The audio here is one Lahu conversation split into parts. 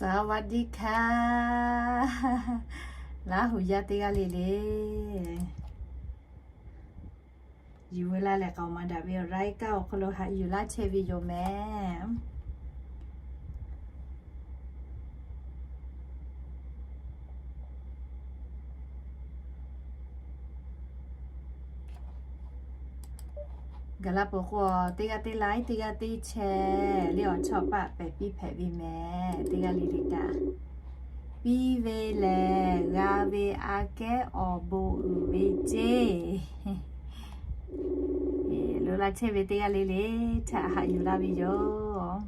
สวัสดีค่ะ Laˇ huˍ yaˇ teˇ g'aˇ le le, yuˬ veu laˇ leh k'aoˍ maˍ daꞈ ve awˬ laiˉ kaˆ awˬ hk'aw lo haꞈ yuˬ laˇ chehˇ ve yoˬ mehˍ. Gaˬ la peuˬ k'o, teˇ g'aˇ teˇ laiˉ, teˇ g'aˇ teˇ chehˇ le, awˬ chawˇ paˆ pehˬ piˇ hpehꞈ ve mehˍ. Teˇ g'aˇ le le kaꞈ, piˇ ve lehˬ g'a ve aꞈ kehˉ awˬ bon uiˍ ve ceˇ. Lo laˇ chehˇ ve teˇ g'aˇ le le htaꞈ haꞈ yuˬ laˇ ve yoˬ.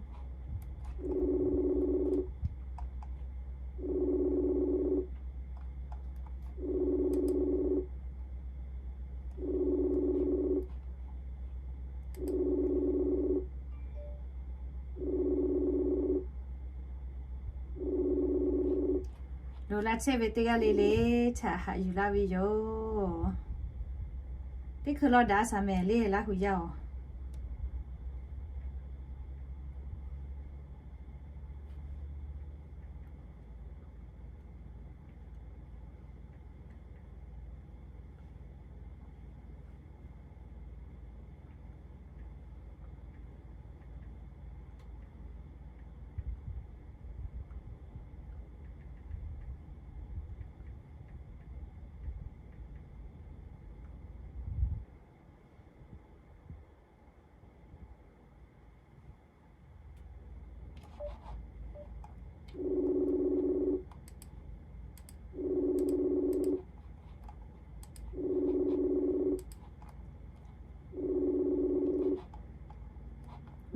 Lo laˇ chehˇ ve teˇ g'aˇ le le htaꞈ haꞈ yuˬ laˇ ve yoˬ. Teˇ hkui law daꞈ shaˍ mehˍ le Laˇ huˍ yaˇ oˬ.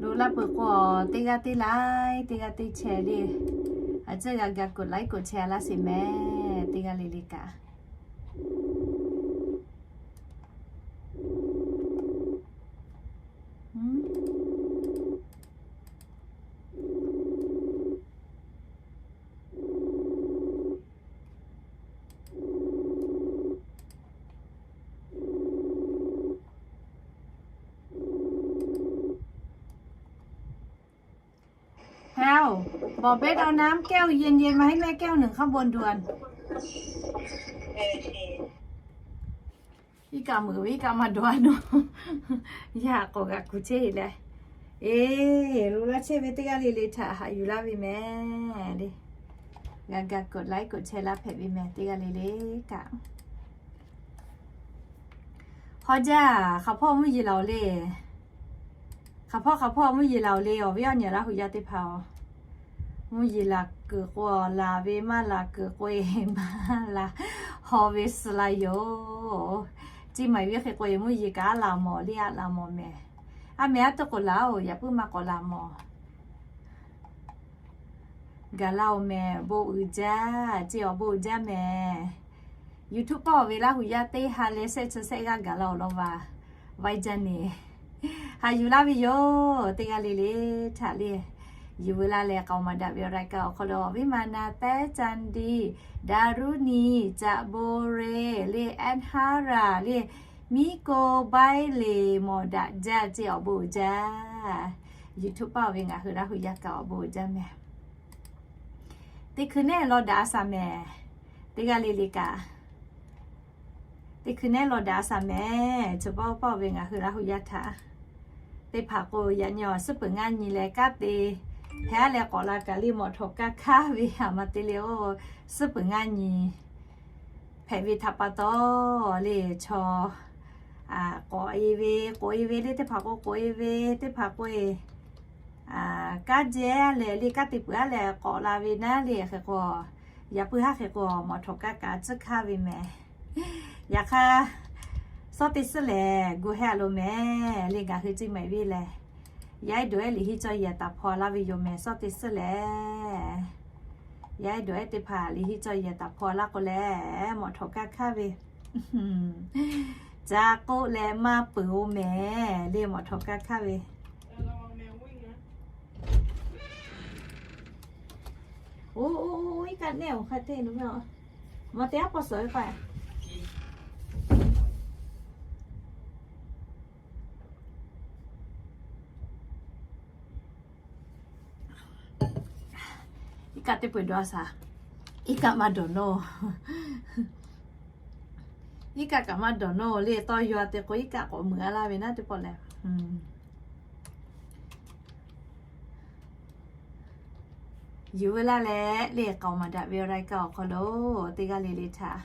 Lo laˇ peuˬ k'o, teˇ g'aˇ teˇ laiˉ, teˇ g'aˇ teˇ chehˇ le, a ciˉ g'a ga กดไลค์ กดแชร์ laˇ sheˍ mehˍ. Teˇ g'aˇ le le kaꞈ Heo, บอก เบส เอาน้ำแก้วเย็นๆ มาให้แม่แก้วหนึ่งข้างบนด่วน Iˉ kaˆ meuꞈ ve iˉ kaˆ maˇ dawˬ a naw. Yaꞈ k'awꞈ g'aꞈ kuˬ chehˇ e leh, eˬ, lo laˇ chehˇ ve teˇ g'aˇ le le htaꞈ haꞈ yuˬ laˇ ve mehˍ le. G'a ga กดไลค์ กดแชร์ laˇ hpehꞈ ve mehˍ teˇ g'aˇ le le kaꞈ. Hawˇ jaˇ, hk'aˬ hpawˇ mvuhˇ yeˬ laˬ oˬ le. Hk'aˬ hpawˇ hk'aˬ hpawˇ mvuhˇ yeˬ laˬ oˬ le, awˬ viˉ awˬ nyi Laˇ huˍ yaˇ teˇ hpaˍ-oˬ. Mvuhˇ yeˬ laˬ kuiˬ k'o laˬ ve, maˇ laˬ kuiˬ k'o e maˇ laˬ, haw ve suh la yoˬ. Ceˇ maˍ ve hk'e k'o e mvuhˇ yeˬ kaꞈ aˉ laˬ mawˬ le, aˉ laˬ mawˬ mehˍ. Aˉ mehˍ aˉ tuˬ k'awꞈ laˬ oˬ, yaꞈ puiˉ maˇ k'awꞈ laˬ mawˬ. Gaˬ la oˬ mehˍ, bon uiˍ jaˇ, ceˇ awˬ bon uiˍ jaˇ mehˍ. YouTube paˆ awˬ ve Laˇ huˍ yaˇ teˇ ha leh shehˆ chi shehˆ g'aˇ gaˬ la oˬ law va, vaiˇ jaˇ neˬ. Haꞈ yuˬ laˇ ve yoˬ, teˇ g'aˇ le le htaꞈ le. Yuˬ veu laˇ leh k'aoˍ maˍ daꞈ ve awˬ รายการ awˬ hk'aw lo awˬ viˉ ma na tehˉ ca ndiˇ, Daˍruˇniˍ, Caꞈ bon re le, Ehˉ haˉ raˬ le, miˉ ko baiˇ le, mawˬ daꞈ jaˇ, ceˇ awˬ bon uiˍ jaˇ. YouTube paˆ awˬ ve ngaˬ hui Laˇ huˍ yaˇ kaꞈ awˬ bon uiˍ jaˇ mehˍ. Teˇ hkui nehˉ law daꞈ a shaˍ mehˍ. Teˇ g'aˇ le le kaꞈ, teˇ hkui nehˉ law daꞈ a shaˍ mehˍ. Chi paˆ paˆ ve ngaˬ hui Laˇ huˍ yaˇ htaꞈ teˇ hpaˍ k'o, yaꞈ nyi awˬ suhˉ peuˬ ngaˇ nyi leh kanˉ te hpehꞈ a leh k'awꞈ la kaꞈ le, mawˬ htawꞈ kaˇ hkaˇ ve, aˬ ma te le oˬ, suhˉ peuˬ ngaˇ nyi hpehꞈ ve htaꞈ pa taw le, chaw k'awꞈ e ve, k'oꞈ e ve le, teˇ hpaˍ k'o k'oꞈ e ve, teˇ hpaˍ k'o e kanˉ jehˇ leh le, kanˉ te peuˬ a leh k'awꞈ la ve naˉ le. Hk'e k'o, yaꞈ puiˉ haˉ hk'e k'o mawˬ htawꞈ kaˇ kaꞈ tcuhˉ hkaˇ ve mehˍ. Yaꞈ hk'aˇ, sawˉ teˇ suhˉ lehˬ gu hehˉ a lo mehˍ le, ngaˬ hui ceˇ maˍ ve lehˬ, yaˇ ehˉ dawˬ ehˉ liꞈ henˇ cawˇ yehˬ taˍ hpaw laˇ ve yoˬ mehˍ. Sawˉ teˇ suhˉ lehˬ, yaˇ ehˉ dawˬ ehˉ teˇ hpaˍ liꞈ henˇ cawˇ yehˬ taˍ hpaw laˇ k'o lehˬ, mawˬ htawꞈ kaˇ hkaˇ ve, ca k'oˆ leh maˇ peuˬ-oˬ mehˍ le, mawˬ htawꞈ kaˇ hkaˇ ve. Oˇ, oˇ, oˇ, iˉ kaˆ nehˆ awˬ hk'aˇ te nu ve a, maˇ te aˉ pawˇ suhˍ ve pa. Iˉ kaˆ teˇ peu-eˬ dawˬ a shaˍ. Iˉ kaˆ maˇ dawˬ nawˇ. Iˉ kaˆ kaꞈ maˇ dawˬ nawˇ le, tawˇ yaw te k'o iˉ kaˆ k'awꞈ meuꞈ a laˇ ve naˉ teˇ pawˆ lehˬ. Yuˬ veu laˇ leh le, k'aoˍ maˍ daꞈ ve awˬ รายการ awˬ hk'aw lo teˇ g'aˇ le le htaꞈ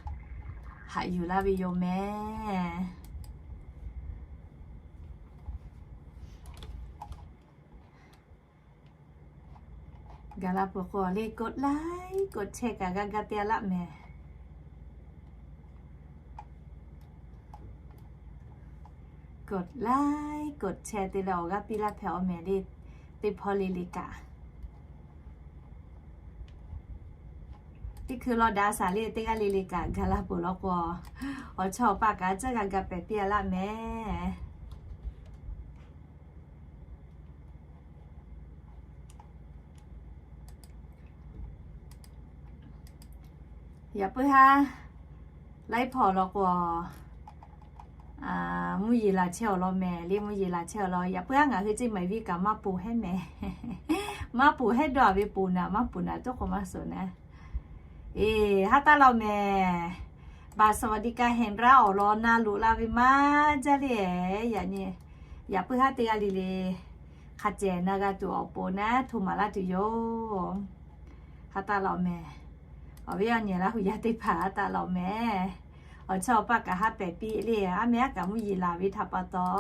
haꞈ yuˬ laˇ ve yoˬ mehˍ. Gaˬ la peuˬ k'o le, กดไลค์ กดแชร์ kaꞈ g'a ga te a laˇ mehˍ. กดไลค์ กดแชร์ te leh awˬ g'aˇ piˇ laˇ hpehꞈ awˬ mehˍ le, teˇ hpawˇ le le kaꞈ. Teˇ hkui law daꞈ a shaˍ le, teˇ g'aˇ le le kaꞈ gaˬ la peuˬ law k'o, awˬ chawˇ awˬ paˆ kaꞈ a ciˉ g'a ga pehˍ piˇ a laˇ mehˍ. Yaꞈ puiˉ haˉ laiˉ hpawˇ law k'o, mvuhˇ yeˬ laˬ chehˇ awˬ lawn mehˍ le, mvuhˇ yeˬ laˬ chehˇ awˬ lawn. Yaꞈ puiˉ haˉ ngaˬ hui ceˇ maˍ viˇ kaꞈ maˇ poˬ hehˉ mehˍ. Maˇ poˬ hehˉ dawˇ a ve, poˬ naˍ maˇ poˬ naˍ tuˉ k'o maˇ suhˍ naˉ. Eˬ, haˉ taˇ law mehˍ. บัตรสวัสดิการแห่งรัฐ awˬ lawn na loꞈ la ve maˇ jaˇ le. Yaꞈ nyi, yaꞈ puiˉ haˉ teˇ g'aˇ le le hk'a cehˬ na g'a tuˬ awˬ pon naˉ hto maˍ laˇ tuˬ yoˬ. Haˉ taˇ law mehˍ. Awˬ viˉ awˬ nyi Laˇ hu yaˇ teˇ hpaˍ haˉ taˇ law mehˍ. Awˬ chawˇ awˬ paˆ kaꞈ haˉ pehˍ piˇ le. Aˉ mehˉ aˉ kaꞈ mvuhˇ yeˬ laˬ ve htaꞈ pa taw,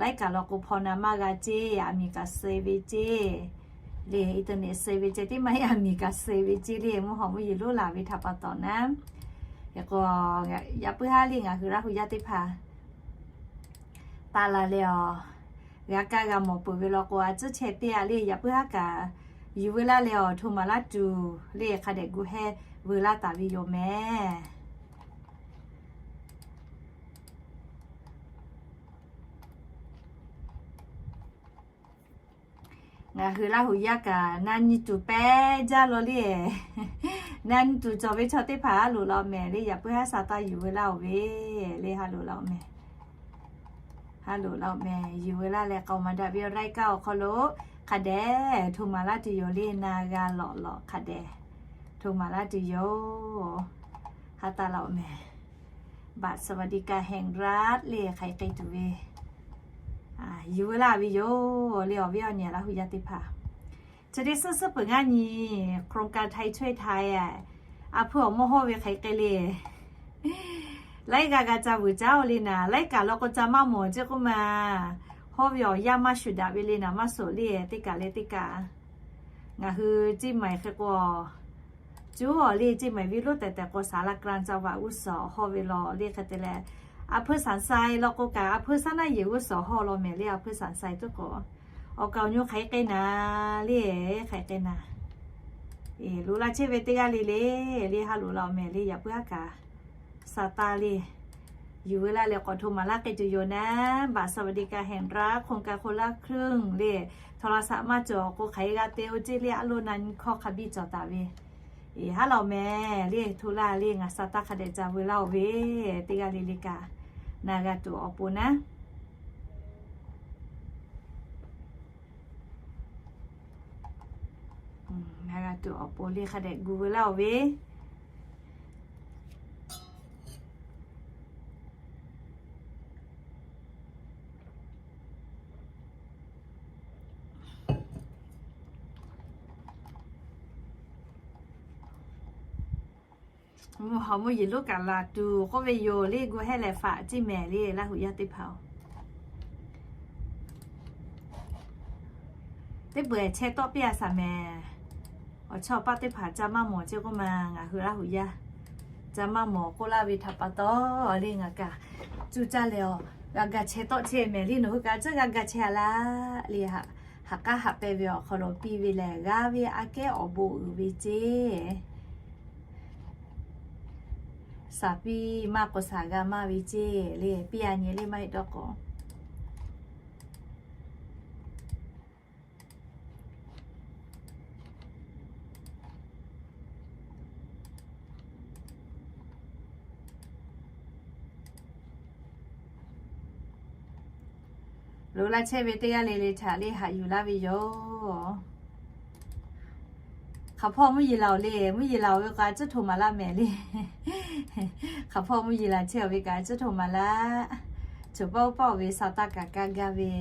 laiˉ kaꞈ law k'o hpaw na maˇ g'a ceˇ, aˬ miˍ kaꞈ suh ve ceˇ le, internet suh ve ceˇ, teˇ maˇ heˆ aˬ miˍ kaꞈ suh ve ceˇ le, mvuhˇ hawˬ mvuhˇ yeˬ lonˉ laˬ ve htaꞈ pa taw naˉ. Hk'e k'o, yaꞈ puiˉ haˉ le ngaˬ hui Laˇ hu yaˇ teˇ hpaˍ taˇ la leh awˬ, g'a kaˇ g'a mawˬ peuˬ ve law k'o, a ciˉ chehˇ teˇ a le, yaꞈ puiˉ haˉ kaꞈ yuˬ veu laˇ leh awˬ, hto maˍ laˇ tuˬ le hk'a dehꞈ gu hehˇ veu laˇ taˍ ve yoˬ mehˍ. Ngaˬ hui Laˇ hu yaˇ kaꞈ na nyi tuˬ pehˇ jaˇ law le. Na nyi tuˬ cawˬ ve chaw teˇ hpaˍ haˉ loꞈ la mehˍ le, yaꞈ puiˉ haˉ sha taˇ yuˬ veu laˇ oˬ ve le, haˉ loꞈ la mehˍ. Haˉ loꞈ la mehˍ. Yuˬ veu laˇ leh k'aoˍ maˍ daꞈ ve awˬ รายการ awˬ hk'aw lo hk'a dehꞈ hto maˍ laˇ tuˬ yoˬ le, na g'a lawꞈ lawꞈ hk'a dehꞈ hto maˍ laˇ tuˬ yoˬ. Haˉ taˇ la mehˍ. บัตรสวัสดิการแห่งรัฐ le hk'aˬ hk'e tuˬ ve yuˬ veu laˇ ve yoˬ le, awˬ viˉ awˬ nyi Laˇ hu yaˇ teˇ hpaˍ. Chi teˇ suhˉ suhˉ peuˬ ngaˇ nyi โครงการไทยช่วยไทย a, a hpui awˬ mawˇ hawˇ ve hk'aˬ hk'e le. Laiˉ g'a g'a ca vuiˬ caˉ oˬ le naˍ, laiˉ kaꞈ law k'o ca maˇ mawˬ ceˇ k'oˆ ma. Hawˇ ve awˬ yanˇ maˇ shuˍ daꞈ ve le naˍ, maˇ suhˍ le, teˇ kaꞈ leh teˇ kaꞈ. Ngaˬ hui ceˇ maˍ hk'e k'o, cuˉ awˬ le ceˇ maˍ ve lonˉ tehˬ tehˬ k'o ศาลากลางจังหวัด g'uˇ suhˍ hawˇ ve law le hk'e te leh, a hpui Saˍ Sai law k'o kaꞈ a hpui Saˍ Naˇ Yeˬ g'uˇ suhˍ hawˇ law mehˍ le, a hpui Saˍ Sai tuˉ k'o. Awˬ kaˍ awˬ nyi hk'aˬ hk'e k'ai naˍ le, hk'aˬ hk'e k'ai naˍ. Loꞈ la chehˇ ve teˇ g'aˇ le le, le haˉ loꞈ la mehˍ le, yaꞈ puiˉ haˉ kaꞈ sha taˇ le. Yuˬ veu laˇ leh k'awꞈ hto maˍ laˇ k'ai tuˬ yoˬ naˉ, บัตรสวัสดิการแห่งรัฐ โครงการคนละครึ่ง le, โทรศัพท์ maˇ cawˬ k'o hk'aˬ hk'e g'a te oˇ ceˇ le, a loˇ na nyi hkawˇ hk'a biˇ cawˬ taˍ ve. Haˉ law mehˍ le, hto laˇ le, ngaˬ sha taˇ hk'a dehꞈ ca veu laˇ oˬ ve, teˇ g'aˇ le le kaꞈ na g'a tuˬ awˬ pon naˉ. Na g'a tuˬ awˬ pon le hk'a dehꞈ gu veu laˇ oˬ ve. Mvuhˇ hawˬ mvuhˇ yeˬ lonˉ kaꞈ laˬ tuˬ k'oˆ ve yoˬ le, gu hehˉ leh faꞈ ceˇ mehˍ le Laˇ hu yaˇ teˇ hpaˍ-oˬ. Teˇ peuˬ chehˇ tawˆ piˇ a shaˍ mehˍ. Awˬ chawˇ awˬ paˆ teˇ hpaˍ ca maˇ mawˬ ceˇ k'oˆ ma, ngaˬ hui Laˇ hu yaˇ ca maˇ mawˬ k'oˆ laˇ ve htaꞈ pa taw le ngaˬ kaꞈ cuˇ caˇ leh awˬ g'a ga chehˇ tawˆ chehˇ mehˍ le, nawˬ hui kaꞈ a ciˉ g'a ga chehˇ a laˇ le. Haꞈ k'aˉ haꞈ pehˇ ve awˬ hk'aw lo piˇ ve lehˬ, g'aˇ ve aꞈ kehˉ awˬ bon uiˍ ve ceˇ. Shaˍ piˇ maˇ k'o shaˍ g'a maˇ ve ceˇ le, piˇ a nyi le maˇ heˆ dawˇ k'o. Loꞈ la chehˇ ve teˇ g'aˇ le le htaꞈ le haꞈ yuˬ laˇ ve yoˬ. Hk'aˬ hpawˇ mvuhˇ yeˬ laˬ-oˬ le, mvuhˇ yeˬ laˬ-oˬ ve k'o a cuˉ hto maˍ laˇ mehˍ le. Hk'aˬ hpawˇ mvuhˇ yeˬ laˬ chehˇ-oˬ ve kaꞈ a cuˉ hto maˍ laˇ. Choˬ paˇ oˇ paˇ-oˬ ve sa taˇ kaꞈ kaˇ gaˇ ve.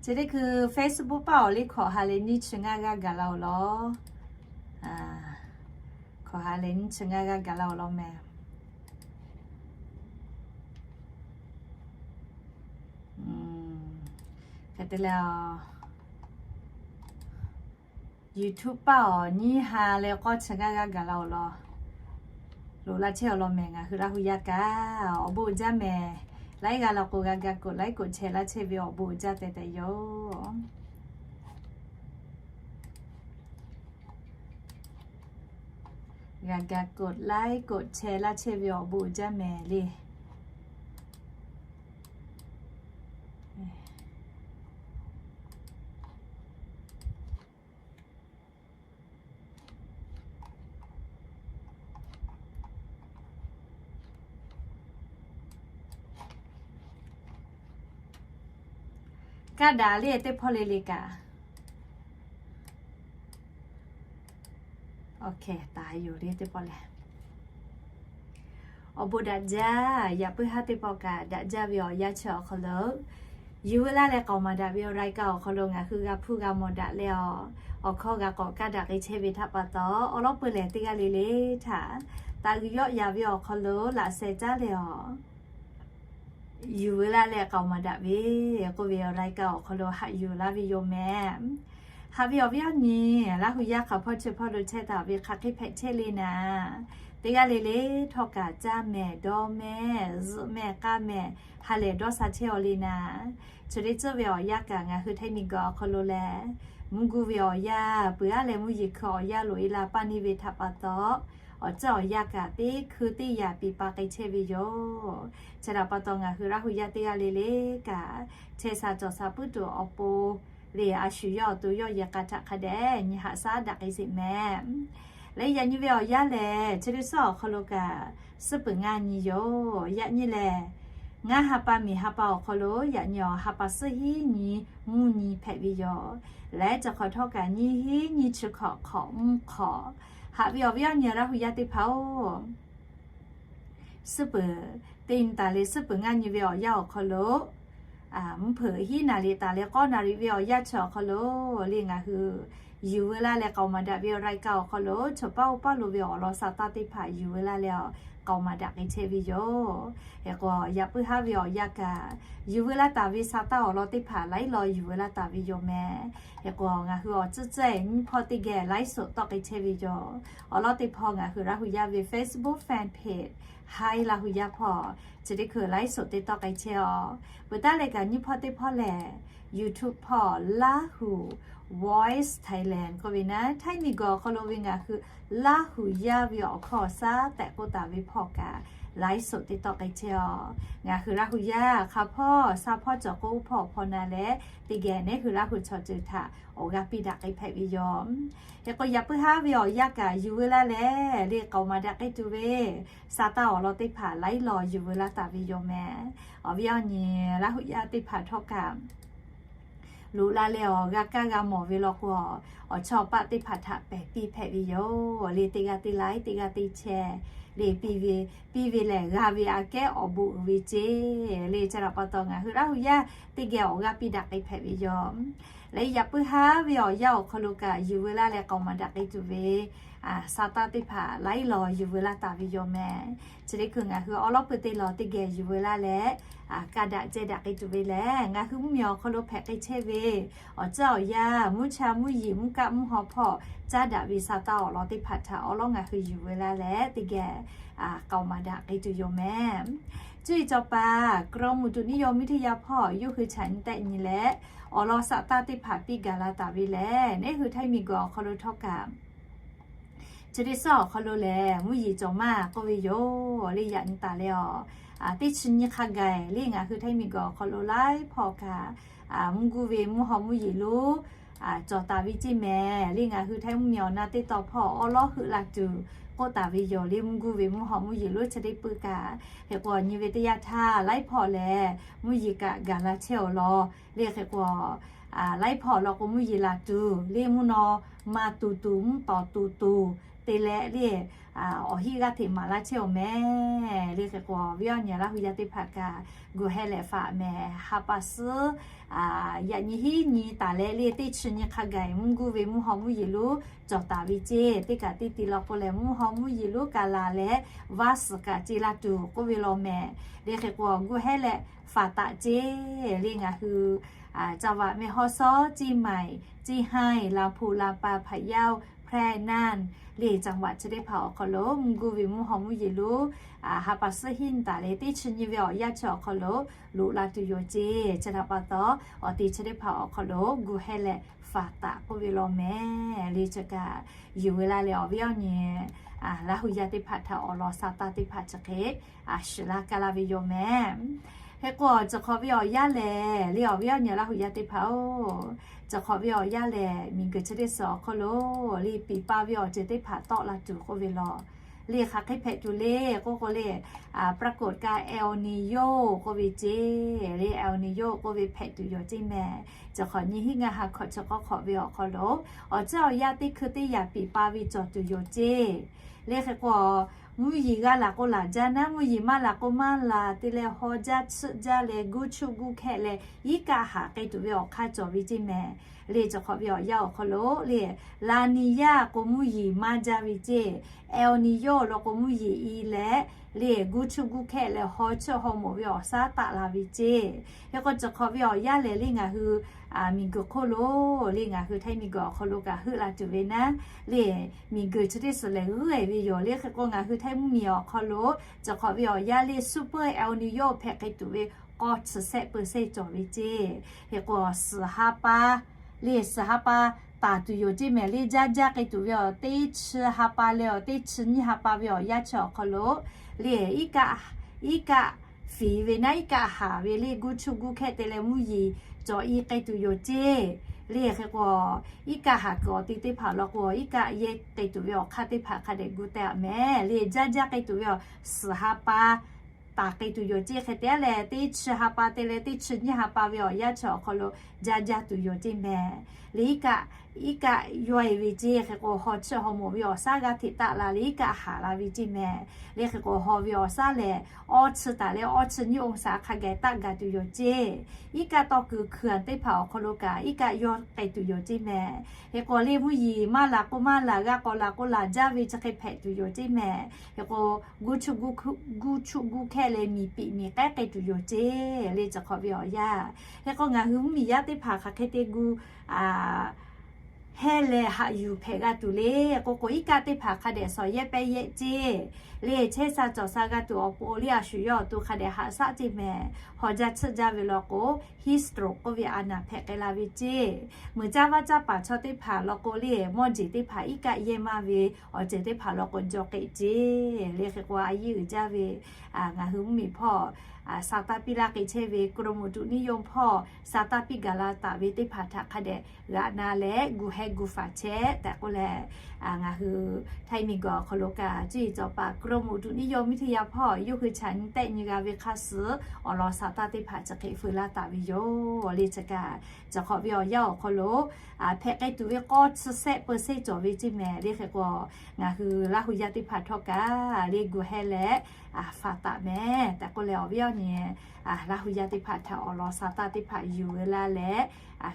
Chi teˇ hkui Facebook paˇ awˬ liˇ hkawꞈ ha leh nyiˇ chi ngaˇ g'aˇ gaˬ la-oˬ law. Hkawꞈ ha leh nyiˇ chi ngaˇ g'aˇ gaˬ la-oˬ law mehˍ. Hk'e te leh, YouTube paˇ awˬ nyiˇ ha leh k'awˇ chi ngaˇ g'aˇ gaˬ la-oˬ law. Loꞈ laˇ chehˇ awˬ lawn mehˍ, ngaˬ hui Laˇ hu yaˇ kaꞈ awˬ bon uiˍ jaˇ mehˍ. Laiˉ g'aˇ la k'o g'a ga กดไลค์ กดแชร์ laˇ chehˇ ve awˬ bon uiˍ jaˇ tehꞈ tehꞈ yoˬ. G'a ga กดไลค์ กดแชร์ laˇ chehˇ ve awˬ bon uiˍ jaˇ mehˍ le. Kaˇ daꞈ le teˇ hpawˇ le le kaꞈ. Awˬ bon daꞈ jaˇ, yaꞈ puiˉ haˉ teˇ pawˆ kaꞈ daꞈ jaˇ ve awˬ yanˇ chi awˬ hk'aw lo, yuˬ veu laˇ leh k'aoˍ maˍ daꞈ ve awˬ รายการ awˬ hk'aw lo ngaˬ hui g'a hpuˇ g'a mawˬ daꞈ leh awˬ, awˬ hkawˇ g'a k'awꞈ kaˇ daꞈ k'ai chehˇ ve htaꞈ pa taw, awˬ lawn peuˬ lehˬ teˇ g'aˇ le le htaꞈ taꞈ g'uiˬ yawˆ yaˍ ve awˬ hk'aw lo laꞈ sheh caˉ leh awˬ yuˬ veu laˇ leh k'aoˍ maˍ daꞈ ve k'oˆ ve awˬ รายการ awˬ hk'aw lo haꞈ yuˬ laˇ ve yoˬ mehˍ. Haꞈ ve awˬ viˉ awˬ nyi, Laˇ hu yaˇ hk'aˬ hpawˇ chi hpawˇ lo chehˇ taˍ ve hk'aˬ hk'e hpehꞈ chehˇ le naˍ, teˇ g'aˇ le le htawˇ kaꞈ caˇ mehˍ dawˇ mehˍ zuhꞈ mehˍ k'aˇ mehˍ ha lehˬ dawˇ sha chehˇ-aw le naˍ. Chi teˇ tcuhˇ ve awˬ yanˇ kaꞈ ngaˬ hui Htaiˇ miˬguiˬ awˬ hk'aw lo lehˬ, mvuhˇ guˇ ve awˬ yanˇ peuˬ-aˉ leh mvuhˇ yeˬ hkui awˬ yanˇ loꞈ-e la paˇ neˇ ve htaꞈ pa taw, awˬ ceuˬ awˬ yanˇ kaꞈ teˇ hkui teˇ yaꞈ piˍ pa k'ai chehˇ ve yoˬ. Chi htaꞈ pa taw ngaˬ hui Laˇ hu yaˇ teˇ g'aˇ le le kaꞈ, chehˇ sha cawˬ sha puiˉ tuˬ awˬ pon le, a shu yawˇ awˬ to yawˇ yehˬ k'a htaꞈ hk'a dehꞈ nyi haꞈ shaˉ daꞈ k'ai sheˍ mehˍ. Leh yaꞈ nyi ve awˬ yanˇ lehˬ, chi teˇ suhˉ awˬ hk'aw lo kaꞈ suhˉ peuˬ ngaˇ nyi yoˬ. Yaꞈ nyi lehˬ, ngaˇ ha pa miˬ ha pa awˬ hk'aw lo yaꞈ nyi awˬ ha pa suhˉ hiˉ nyi mvuhˇ nyi hpehꞈ ve yoˬ. Leh chi hk'awꞈ htawˇ kaꞈ nyiˇ hiˉ nyiˇ chi hk'awꞈ hk'awꞈ mvuhˇ hk'awꞈ, haꞈ ve awˬ viˉ awˬ nyi Laˇ hu yaˇ teˇ hpaˍ-oˬ, suhˉ peuˬ teˇ nyi taˍ leh suhˉ peuˬ ngaˇ nyi ve awˬ yanˇ awˬ hk'aw lo, mvuhˇ hpeuꞈ hiˉ naˍ riˍ taˍ leh k'awˇ naˍ riˍ ve awˬ yanˇ chi awˬ hk'aw lo le ngaˬ hui yuˬ veu laˇ leh k'aoˍ maˍ daꞈ ve awˬ รายการ awˬ hk'aw lo choˬ paˇ oˇ paˇ lo ve awˬ lawn sa taˇ teˇ hpaˍ yuˬ veu laˇ leh awˬ k'aoˍ maˍ daꞈ k'ai chehˇ ve yoˬ. Hk'e k'o, yaꞈ puiˉ haˉ ve awˬ yanˇ kaꞈ yuˬ veu laˇ taˍ ve sa taˇ awˬ lawn teˇ hpaˍ laiˉ law yuˬ veu laˇ taˍ ve yoˬ mehˍ. Hk'e k'o, ngaˬ hui awˬ tcuhˉ tcuhˉ nyiˇ hpawˇ teˇ geh ไลฟ์สด tawˆ k'ai chehˇ ve yoˬ. Awˬ lawn teˇ hpawˇ ngaˬ hui Laˇ hu yaˇ ve Facebook fan page Htaiˇ Laˇ hu yaˇ hpawˇ chi teˇ hkui ไลฟ์สด te tawˆ k'ai chehˇ-aw. Peuˬ taˉ leh kaꞈ nyiˇ hpawˇ teˇ hpawˇ lehˬ, YouTube hpawˇ Laˇ hu Voice Thailand k'oˆ ve naˉ, Htaiˇ miˬguiˬ awˬ hk'aw lo ve ngaˬ hui Laˇ hu yaˇ ve awˬ hkawˇ awˬ shaˉ tehꞈ k'oˆ taˍ ve hpawˇ kaꞈ ไลฟ์สด te tawˆ k'ai chehˇ-aw. Ngaˬ hui Laˇ hu yaˇ hk'a hpawˇ sha hpawˇ cawˬ k'o oˇ hpawˇ awˬ hpaw na leh teˇ geh neˉ hui Laˇ hu chaw ceuˬ htaꞈ awˬ g'aˇ piˇ daꞈ k'ai hpehꞈ ve yoˬ. Hk'e k'o, yaꞈ puiˉ haˉ ve awˬ yanˇ kaꞈ yuˬ veu laˇ leh le k'aoˍ maˍ daꞈ k'ai tuˬ ve sa taˇ awˬ lawn teˇ hpaˍ laiˉ law yuˬ veu laˇ taˍ ve yoˬ mehˍ. Awˬ viˉ awˬ nyi Laˇ hu yaˇ teˇ hpaˍ htawˇ kaꞈ loꞈ la leh awˬ g'a kaˇ g'a mawˬ ve law k'o, awˬ chawˇ paˆ teˇ hpaˍ htaꞈ pehˬ piˇ hpehꞈ ve yoˬ le. Teˇ g'aˇ teˇ ไลค์ teˇ g'aˇ teˇ แชร์ le piˇ ve, piˇ ve lehˬ g'a ve aꞈ kehˉ awˬ bon uiˍ ve ceˇ le. Chi htaꞈ pa taw ngaˬ hui Laˇ hu yaˇ teˇ geh awˬ g'aˇ piˇ daꞈ k'ai hpehꞈ ve yoˬ. Leh yaꞈ puiˉ haˉ ve awˬ yanˇ awˬ hk'aw lo kaꞈ yuˬ veu laˇ leh k'aoˍ maˍ daꞈ k'ai tuˬ ve sa taˇ teˇ hpaˍ laiˉ law yuˬ veu laˇ taˍ ve yoˬ mehˍ. Chi teˇ hkui ngaˬ hui awˬ lawn peuˬ teˇ law teˇ geh yuˬ veu laˇ leh kaˇ daꞈ ceh daꞈ k'ai tuˬ ve lehˬ, ngaˬ hui mvuhˇ miˬ awˬ hk'aw lo hpehꞈ k'ai chehˇ ve awˬ ceuˬ awˬ yanˇ mvuhˇ cha mvuhˇ yeˬ mvuhˇ kaˆ mvuhˇ haw hpawˇ caˉ daꞈ ve sa taˇ awˬ lawn teˇ hpaˍ htaꞈ awˬ lawn ngaˬ hui yuˬ veu laˇ leh teˇ geh k'aoˍ maˍ daꞈ k'ai tuˬ yoˬ mehˍ. Cuˇ yiˍ cawˬ paˍ กรมอุตุนิยมวิทยา hpawˇ yawˇ hui chaꞈ nyi tehˆ nyi leh awˬ lawn sa taˇ teˇ hpaˍ piˇ gaˬ la taˍ ve lehˬ, neˉ hui Htaiˇ miˬguiˬ awˬ hk'aw lo htawˇ kaꞈ chi teˇ suhˉ awˬ hk'aw lo lehˬ mvuhˇ yeˬ cawˬ maˇ k'oˆ ve yoˬ le. Yaꞈ nyi taˍ leh awˬ teˇ chi nyi hk'a gaˬ le ngaˬ hui Htaiˇ miˬguiˬ awˬ hk'aw lo laiˉ hpawˇ kaꞈ mvuhˇ guˇ ve mvuhˇ haw mvuhˇ yeˬ lonˉ cawˬ taˍ ve ceˇ mehˍ le. Ngaˬ hui Htaiˇ mvuhˇ miˬ awˬ na teˇ taw hpawˇ awˬ lawn heuˆ la tuˬ k'oˆ taˍ ve yoˬ le. Mvuhˇ guˇ ve mvuhˇ haw mvuhˇ yeˬ lonˉ chi teˇ peuˬ kaꞈ, hk'e k'o nyi ve teˇ yanˇ htaˇ laiˉ hpawˇ lehˬ mvuhˇ yeˬ kaꞈ gaˬ la chehˇ awˬ lawn le. Hk'e k'o laiˉ hpawˇ law k'o mvuhˇ yeˬ laˬ tuˬ le, mvuhˇ naw ma tuˬ tuˬ, mvuhˇ tawˍ tuˬ tuˬ te leh le, awˬ hiˆ g'aˇ hteꞈ maˍ laˇ chehˇ-oˬ meh. Le hk'e k'o, awˬ viˉ awˬ nyi Laˇ hu yaˇ teˇ hpaˍ kaꞈ gu heh leh faꞈ meh. Ha pa suhˉ yaꞈ nyi hiˉ nyi taˍ leh le, teˇ chi nyi hk'a gaˬ mvuhˇ guˇ ve mvuhˇ haw mvuhˇ yeˬ lonˉ cawˬ taˍ ve ceˇ. Teˇ kaꞈ teˇ ti law k'o lehˬ, mvuhˇ haw mvuhˇ yeˬ lonˉ kaꞈ laˬ leh vaˇ suhˍ kaꞈ ce la tuˬ k'oˆ ve law meh. Le hk'e k'o, gu heh leh faꞈ taˍ ceˇ. Le ngaˬ hui caˇ-a meh hawˉ sawˉ, ciˇ maiˍ, ciˇ haiˇ, laˬ hpu laˬ pa, hpaꞈ yaˇ-oˬ, hpehˇ naˇ, le caˇ-a chi teˇ hpaˍ awˬ hk'aw lo mvuhˇ guˇ ve mvuhˇ haw mvuhˇ yeˬ lonˉ ha pa suhˉ hiˉ nyi taˍ leh, teˇ chi nyi ve awˬ yanˇ chi awˬ hk'aw lo loꞈ la tuˬ yoˬ ceˇ. Chi htaꞈ pa taw, awˬ te chi teˇ hpaˍ awˬ hk'aw lo gu heh leh faꞈ taˍ k'oˆ ve law meh. Le chi kaꞈ yuˬ ve laˇ leh, awˬ viˉ awˬ nyi Laˇ hu yaˇ teˇ hpaˍ htaꞈ awˬ lawn sa taˇ teˇ hpaˍ chi hk'e shiˍ laˇ kaˇ laˇ ve yoˬ meh. Hk'e k'o, chi hk'awꞈ ve awˬ yanˇ lehˬ le, awˬ viˉ awˬ nyi Laˇ hu yaˇ teˇ hpaˍ-oˬ, chi hk'awꞈ ve awˬ yanˇ lehˬ, miˬguiˬ chi teˇ suhˍ awˬ hk'aw lo le, piˍ pa ve awˬ ceuˬ teˇ hpaˍ tawˆ la tuˬ k'oˆ ve law. Le hk'aˬ hk'e hpehꞈ tuˬ le k'oˆ k'o le, ปรากฏการณ์ El Niño k'oˆ ve ceˇ. Le El Niño k'oˆ ve hpehꞈ tuˬ yoˬ ceˇ meh. Chi hk'awꞈ nyi hiˉ ngaˇ ha hkawꞈ chi k'awˇ hk'awꞈ ve awˬ hk'aw lo, awˬ ceuˬ awˬ yanˇ teˇ hkui teˇ yaꞈ piˍ pa ve cawˬ tuˬ yoˬ ceˇ. Le hk'e k'o, mvuhˇ yeˬ g'a laˬ k'o laˬ jaˇ naˉ, mvuhˇ yeˬ maˇ laˬ k'o maˇ laˬ te leh, haw jaˇ tsuhˆ jaˇ leh, guˇ chuˆ guˇ hkehˆ leh, iˉ kaˆ haˍ k'ai tuˬ ve awˬ hk'aˇ cawˬ ve ceˇ meh. Le chi hk'awꞈ ve awˬ yanˇ awˬ hk'aw lo le, La Niña k'o mvuhˇ yeˬ maˇ jaˇ ve ceˇ. El Niño law k'o mvuhˇ yeˬ i leh, le guˇ chuˆ guˇ hkehˆ leh haw tsuhˆ haw moˍ ve awˬ shaˉ taˆ la ve ceˇ. Hk'e k'o, chi hk'awꞈ ve awˬ yanˇ lehˬ le, ngaˬ hui miˬguiˬ hk'oˆ lo le, ngaˬ hui Htaiˇ miˬguiˬ awˬ hk'aw lo kaꞈ heuˆ la tuˬ ve naˉ le, miˬguiˬ chi teˇ suhˍ lehˬ g'uiˇ-e ve yoˬ. Le hk'e k'o, ngaˬ hui Htaiˇ mvuhˇmiˬ awˬ hk'aw lo chi hk'awꞈ ve awˬ yanˇ le, super El Niño hpehꞈ k'ai tuˬ ve k'awˇ chi sehˆ เปอร์เซ็นต์ cawˬ ve ceˇ. Hk'e k'o, suhˍ ha pa le, suhˍ ha pa taˍ tuˬ yoˬ ceˇ meh. Le jaˇ jaˇ k'ai tuˬ ve awˬ teˇ chi ha pa leh awˬ teˇ chi nyiˇ ha pa ve awˬ yanˇ chi awˬ hk'aw lo le, iˉ kaˆ, iˉ kaˆ fiˍ ve naˉ, iˉ kaˆ haˍ ve le, guˇ chuˆ guˇ hkehˆ te leh mvuhˇ yeˬ cawˬ i k'ai tuˬ yoˬ ceˇ. Le hk'e k'o, iˉ kaˆ haˍ kuiˬ awˬ te teˇ hpaˍ law k'o, iˉ kaˆ yehˇ k'ai tuˬ ve awˬ hk'aˇ teˇ hpaˍ hk'a dehꞈ gu teh-a meh. Le jaˇ jaˇ k'ai tuˬ ve awˬ suhˍ ha pa taˍ k'ai tuˬ yoˬ ceˇ. Hk'e te leh, teˇ chi ha pa te leh teˇ chi nyiˇ ha pa ve awˬ yanˇ chi awˬ hk'aw lo jaˇ jaˇ tuˬ yoˬ ceˇ meh. Le iˉ kaˆ, iˉ kaˆ yawˇ-e ve ceˇ. Hk'e k'o, haw tsuhˆ haw moˍ ve awˬ shaˉ g'aˇ hteꞈ taˆ la leh iˉ kaˆ haˍ la ve ceˇ meh. Le hk'e k'o, haw ve awˬ shaˉ lehˬ, awˇ chi taˍ leh awˇ chi nyiˇ องศา hk'a gaˬ taˆ gaˬ tuˬ yoˬ ceˇ. Iˉ kaˆ tawˇ kuiˬ hkui-anˬ teˇ hpaˍ awˬ hk'aw lo kaꞈ iˉ kaˆ yawˇ k'ai tuˬ yoˬ ceˇ meh. Hk'e k'o, le mvuhˇ yeˬ maˇ laˬ k'o maˇ laˬ, g'a k'awꞈ laˬ k'o laˬ jaˇ ve chi hk'e hpehꞈ tuˬ yoˬ ceˇ meh. Hk'e k'o, guˇ chuˆ guˇ hkehˆ leh miˬ piˍ miˬ k'ehˉ k'ai tuˬ yoˬ ceˇ. Le chi hk'awꞈ ve awˬ yanˇ, hk'e k'o, ngaˬ hui mvuhˇmiˬ yaˇ teˇ hpaˍ hk'aˬ hk'e te gu heh leh haꞈ yuˬ hpehꞈ g'a tuˬ le k'oˆ k'o, iˉ kaˆ teˇ hpaˍ hk'a dehꞈ shawˍ yehˇ pehˇ yehˇ ceˇ. Le chehˇ sha cawˬ sha g'a tuˬ awˬ pon le, a shu yawˇ awˬ to hk'a dehꞈ haꞈ shaˆ ceˇ meh. Haw jaˇ tsuhˆ jaˇ ve law k'o, heat stroke k'oˆ ve a naˬ hpehꞈ k'ai la ve ceˇ. Meuꞈ caˇ vaˇ caˇ paˍ chaw teˇ hpaˍ law k'o le, mawˇ jeˬ teˇ hpaˍ iˉ kaˆ yehˇ maˇ ve awˬ ceuˬ teˇ hpaˍ law k'o jaw k'ai ceˇ. Le hk'e k'o, a yiˇ uiˍ jaˇ ve ngaˬ hui mvuhˇmiˬ hpawˇ sa taˇ piˇ laˇ k'ai chehˇ ve กรมอุตุนิยม hpawˇ sa taˇ piˇ gaˬ la taˍ ve teˇ hpaˍ htaꞈ hk'a dehꞈ g'aꞈ na leh gu heh gu faˍ chehˇ tehꞈ k'oˆ leh, ngaˬ hui Htaiˇ miˬguiˬ awˬ hk'aw lo kaꞈ cuˇ yiˍ cawˬ paˍ กรมอุตุนิยมวิทยา hpawˇ yawˇ hui chaꞈ nyi tehˆ nyi g'a ve hk'a suhˍ awˬ lawn sa taˇ teˇ hpaˍ chi hk'e feu laˇ taˍ ve yoˬ. Le chi kaꞈ, chi hk'awꞈ ve awˬ yanˇ awˬ hk'aw lo hpehꞈ k'ai tuˬ ve k'awˇ chi sehˆ เปอร์เซ็นต์ cawˬ ve ceˇ meh. Le hk'e k'o, ngaˬ hui Laˇ hu yaˇ teˇ hpaˍ htawˇ kaꞈ le gu heh leh faˍ taˍ meh tehꞈ k'oˆ leh, awˬ viˉ awˬ nyi Laˇ hu yaˇ teˇ hpaˍ htaꞈ awˬ lawn sa taˇ teˇ hpaˍ yuˬ ve laˇ leh,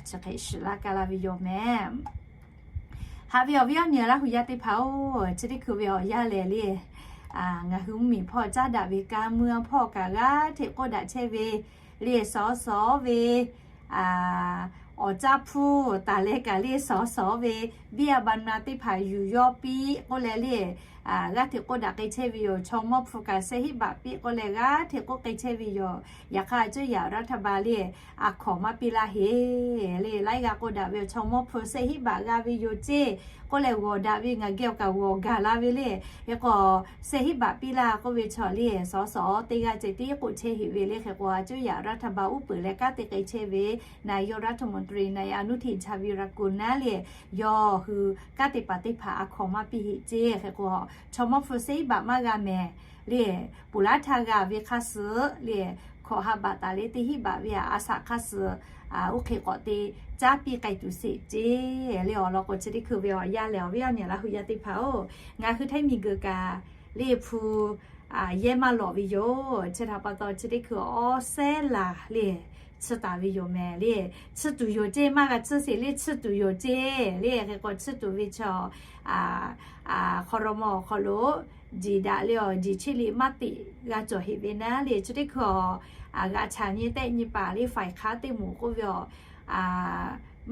chi hk'e shiˍ laˇ kaˇ laˇ ve yoˬ meh. Haꞈ ve awˬ viˉ awˬ nyi Laˇ hu yaˇ teˇ hpaˍ-oˬ, chi teˇ hkui ve awˬ yanˇ lehˬ le, ngaˬ hui mvuhˇmiˬ hpawˇ caˉ daꞈ ve kaˇ meuˇ hpawˇ kaꞈ g'aˇ hteꞈ k'oˆ daꞈ chehˇ ve le, shawˍ shawˍ ve awˬ caˇ hpuˇ taˍ leh kaꞈ le, shawˍ shawˍ ve biˇ a ba na teˇ hpaˍ yuˬ yawˇ piˇ k'oˆ leh le, g'aˇ hteꞈ k'oˆ daꞈ k'ai chehˇ ve yoˬ. Chaw mawˇ hpu kaꞈ shehˆ hinˉ baꞈ piˇ k'oˆ leh g'aˇ hteꞈ k'oˆ k'ai chehˇ ve yoˬ. Yaꞈ hk'aˇ, a cuˇ yaꞈ รัฐบาล le, a hkawnˍ maˇ piˇ laˇ heˆ le. Laiˉ g'aˇ k'oˆ daꞈ ve yoˬ. Chaw mawˇ hpu shehˆ hinˉ baꞈ g'a ve yoˬ ceˇ k'oˆ leh g'awˬ daꞈ ve ngaˬ geh awˬ kaꞈ g'awˬ gaˬ la ve le. Hk'e k'o, shehˆ hinˉ baꞈ piˇ laˇ k'oˆ ve chaw le, shawˍ shawˍ teˇ g'aˇ ceh tiˉ k'oˆ chehˇ heˆ ve le. Hk'e k'o, a cuˇ yaꞈ รัฐบาล uˉ peunˍ leh kanˉ te k'ai chehˇ ve นายกรัฐมนตรี นายอนุทิน ชาญวีรกูล naˉ le, yawˇ hui kanˉ te paˍ teˇ hpaˍ a hkawnˍ maˇ piˇ heˆ ceˇ. Hk'e k'o, chaw mawˇ hpu shehˆ hinˉ baꞈ maˇ g'a mehˍ le, puˍ laˉ htaˇ g'a ve hk'a suhˍ le, hkawꞈ ha baꞈ taˍ le teˇ hinˉ baꞈ ve a, a shaꞈ hk'aˇ suh oˇ hk'e k'awꞈ te caˉ piˇ k'ai tuˬ sheˍ ceˇ le. Awˬ lawn k'o chi teˇ hkui ve awˬ yanˇ lehˬ awˬ viˉ awˬ nyi Laˇ hu yaˇ teˇ hpaˍ-oˬ, ngaˬ hui htaiˇ miˬguiˬ kaꞈ le hpu yehˇ maˇ lawꞈ ve yoˬ. Chi htaꞈ pa taw chi teˇ hkui awˉ sehˉ laˬ le tsuhˇ taˍ ve yoˬ mehˍ le. Tsuhˇ tuˬ yoˬ ceˇ, maˇ g'a tsuhˇ sheˍ le, tsuhˇ tuˬ yoˬ ceˇ le. Hk'e k'o tsuhˇ tuˬ ve chaw hk'aw rawˇ mawˇ awˬ hk'aw lo jiˬ daꞈ le awˬ, jiˬ cheˆ liꞈ maˇ teꞈ g'a cawˬ heꞈ ve naˉ le. Chi teˇ hkui awˬ g'aꞈ chaꞈ nyi tehˆ nyi paˍ le faiˍ hk'aˉ teˇ moˍ k'oˆ ve awˬ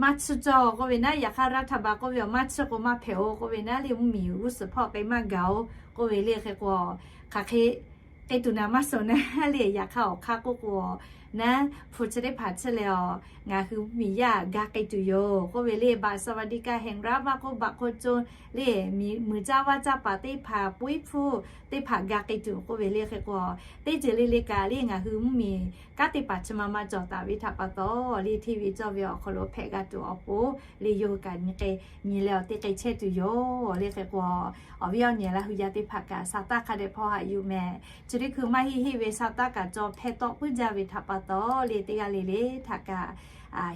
maˇ tsuhˇ cawˇ k'oˆ ve naˉ, yaꞈ hk'aˇ raˇ htaˇ ba k'oˆ ve awˬ maˇ tsuhˇ k'o maˇ hpehꞈ-oˬ k'oˆ ve naˉ le, mvuhˇmiˬ g'uˇ suhˍ hpawˇ k'ai maˇ gaˬ-oˬ k'oˆ ve le. Hk'e k'o hk'aˬ hk'e k'ai tuˬ naˍ maˇ suh naˉ le. Yaꞈ hk'aˇ awˬ hk'aˇ k'oˆ k'o naˉ, hpu chi teˇ hpaˍ tsuhˇ leh awˬ ngaˬ hui mvuhˇmiˬ yaˇ ga k'ai tuˬ yoˬ k'oˆ ve le. Baꞈ สวัสดิการแห่งรัฐ maˇ k'oˆ baꞈ hk'oˆ co le, muiˬ caˇ vaˇ caˇ paˍ teˇ hpaˍ, puiˉ hpfuhˇ teˇ hpaˍ ga k'ai tuˬ k'oˆ ve le. Hk'e k'o teˇ ceuˬ le le kaꞈ le ngaˬ hui mvuhˇmiˬ kanˉ teˇ hpaˍ chi ma ma cawˬ taˍ ve htaꞈ pa taw le hteˇ ve cawˇ ve awˬ hk'aw lo hpehꞈ g'a tuˬ awˬ pon le yawˇ hui kaꞈ nyi k'ai nyi leh awˬ te k'ai chehˇ tuˬ yoˬ le. Hk'e k'o awˬ viˉ awˬ nyi Laˇ hu yaˇ teˇ hpaˍ kaꞈ sa taˇ hk'a dehꞈ hpawˇ haꞈ yuˬ mehˍ. Chi teˇ hkui maˇ heˆ heˆ ve sa taˇ kaꞈ caw hpehˇ tawˆ puiˉ jaˇ ve htaꞈ pa taw le teˇ g'aˇ le le htaꞈ kaꞈ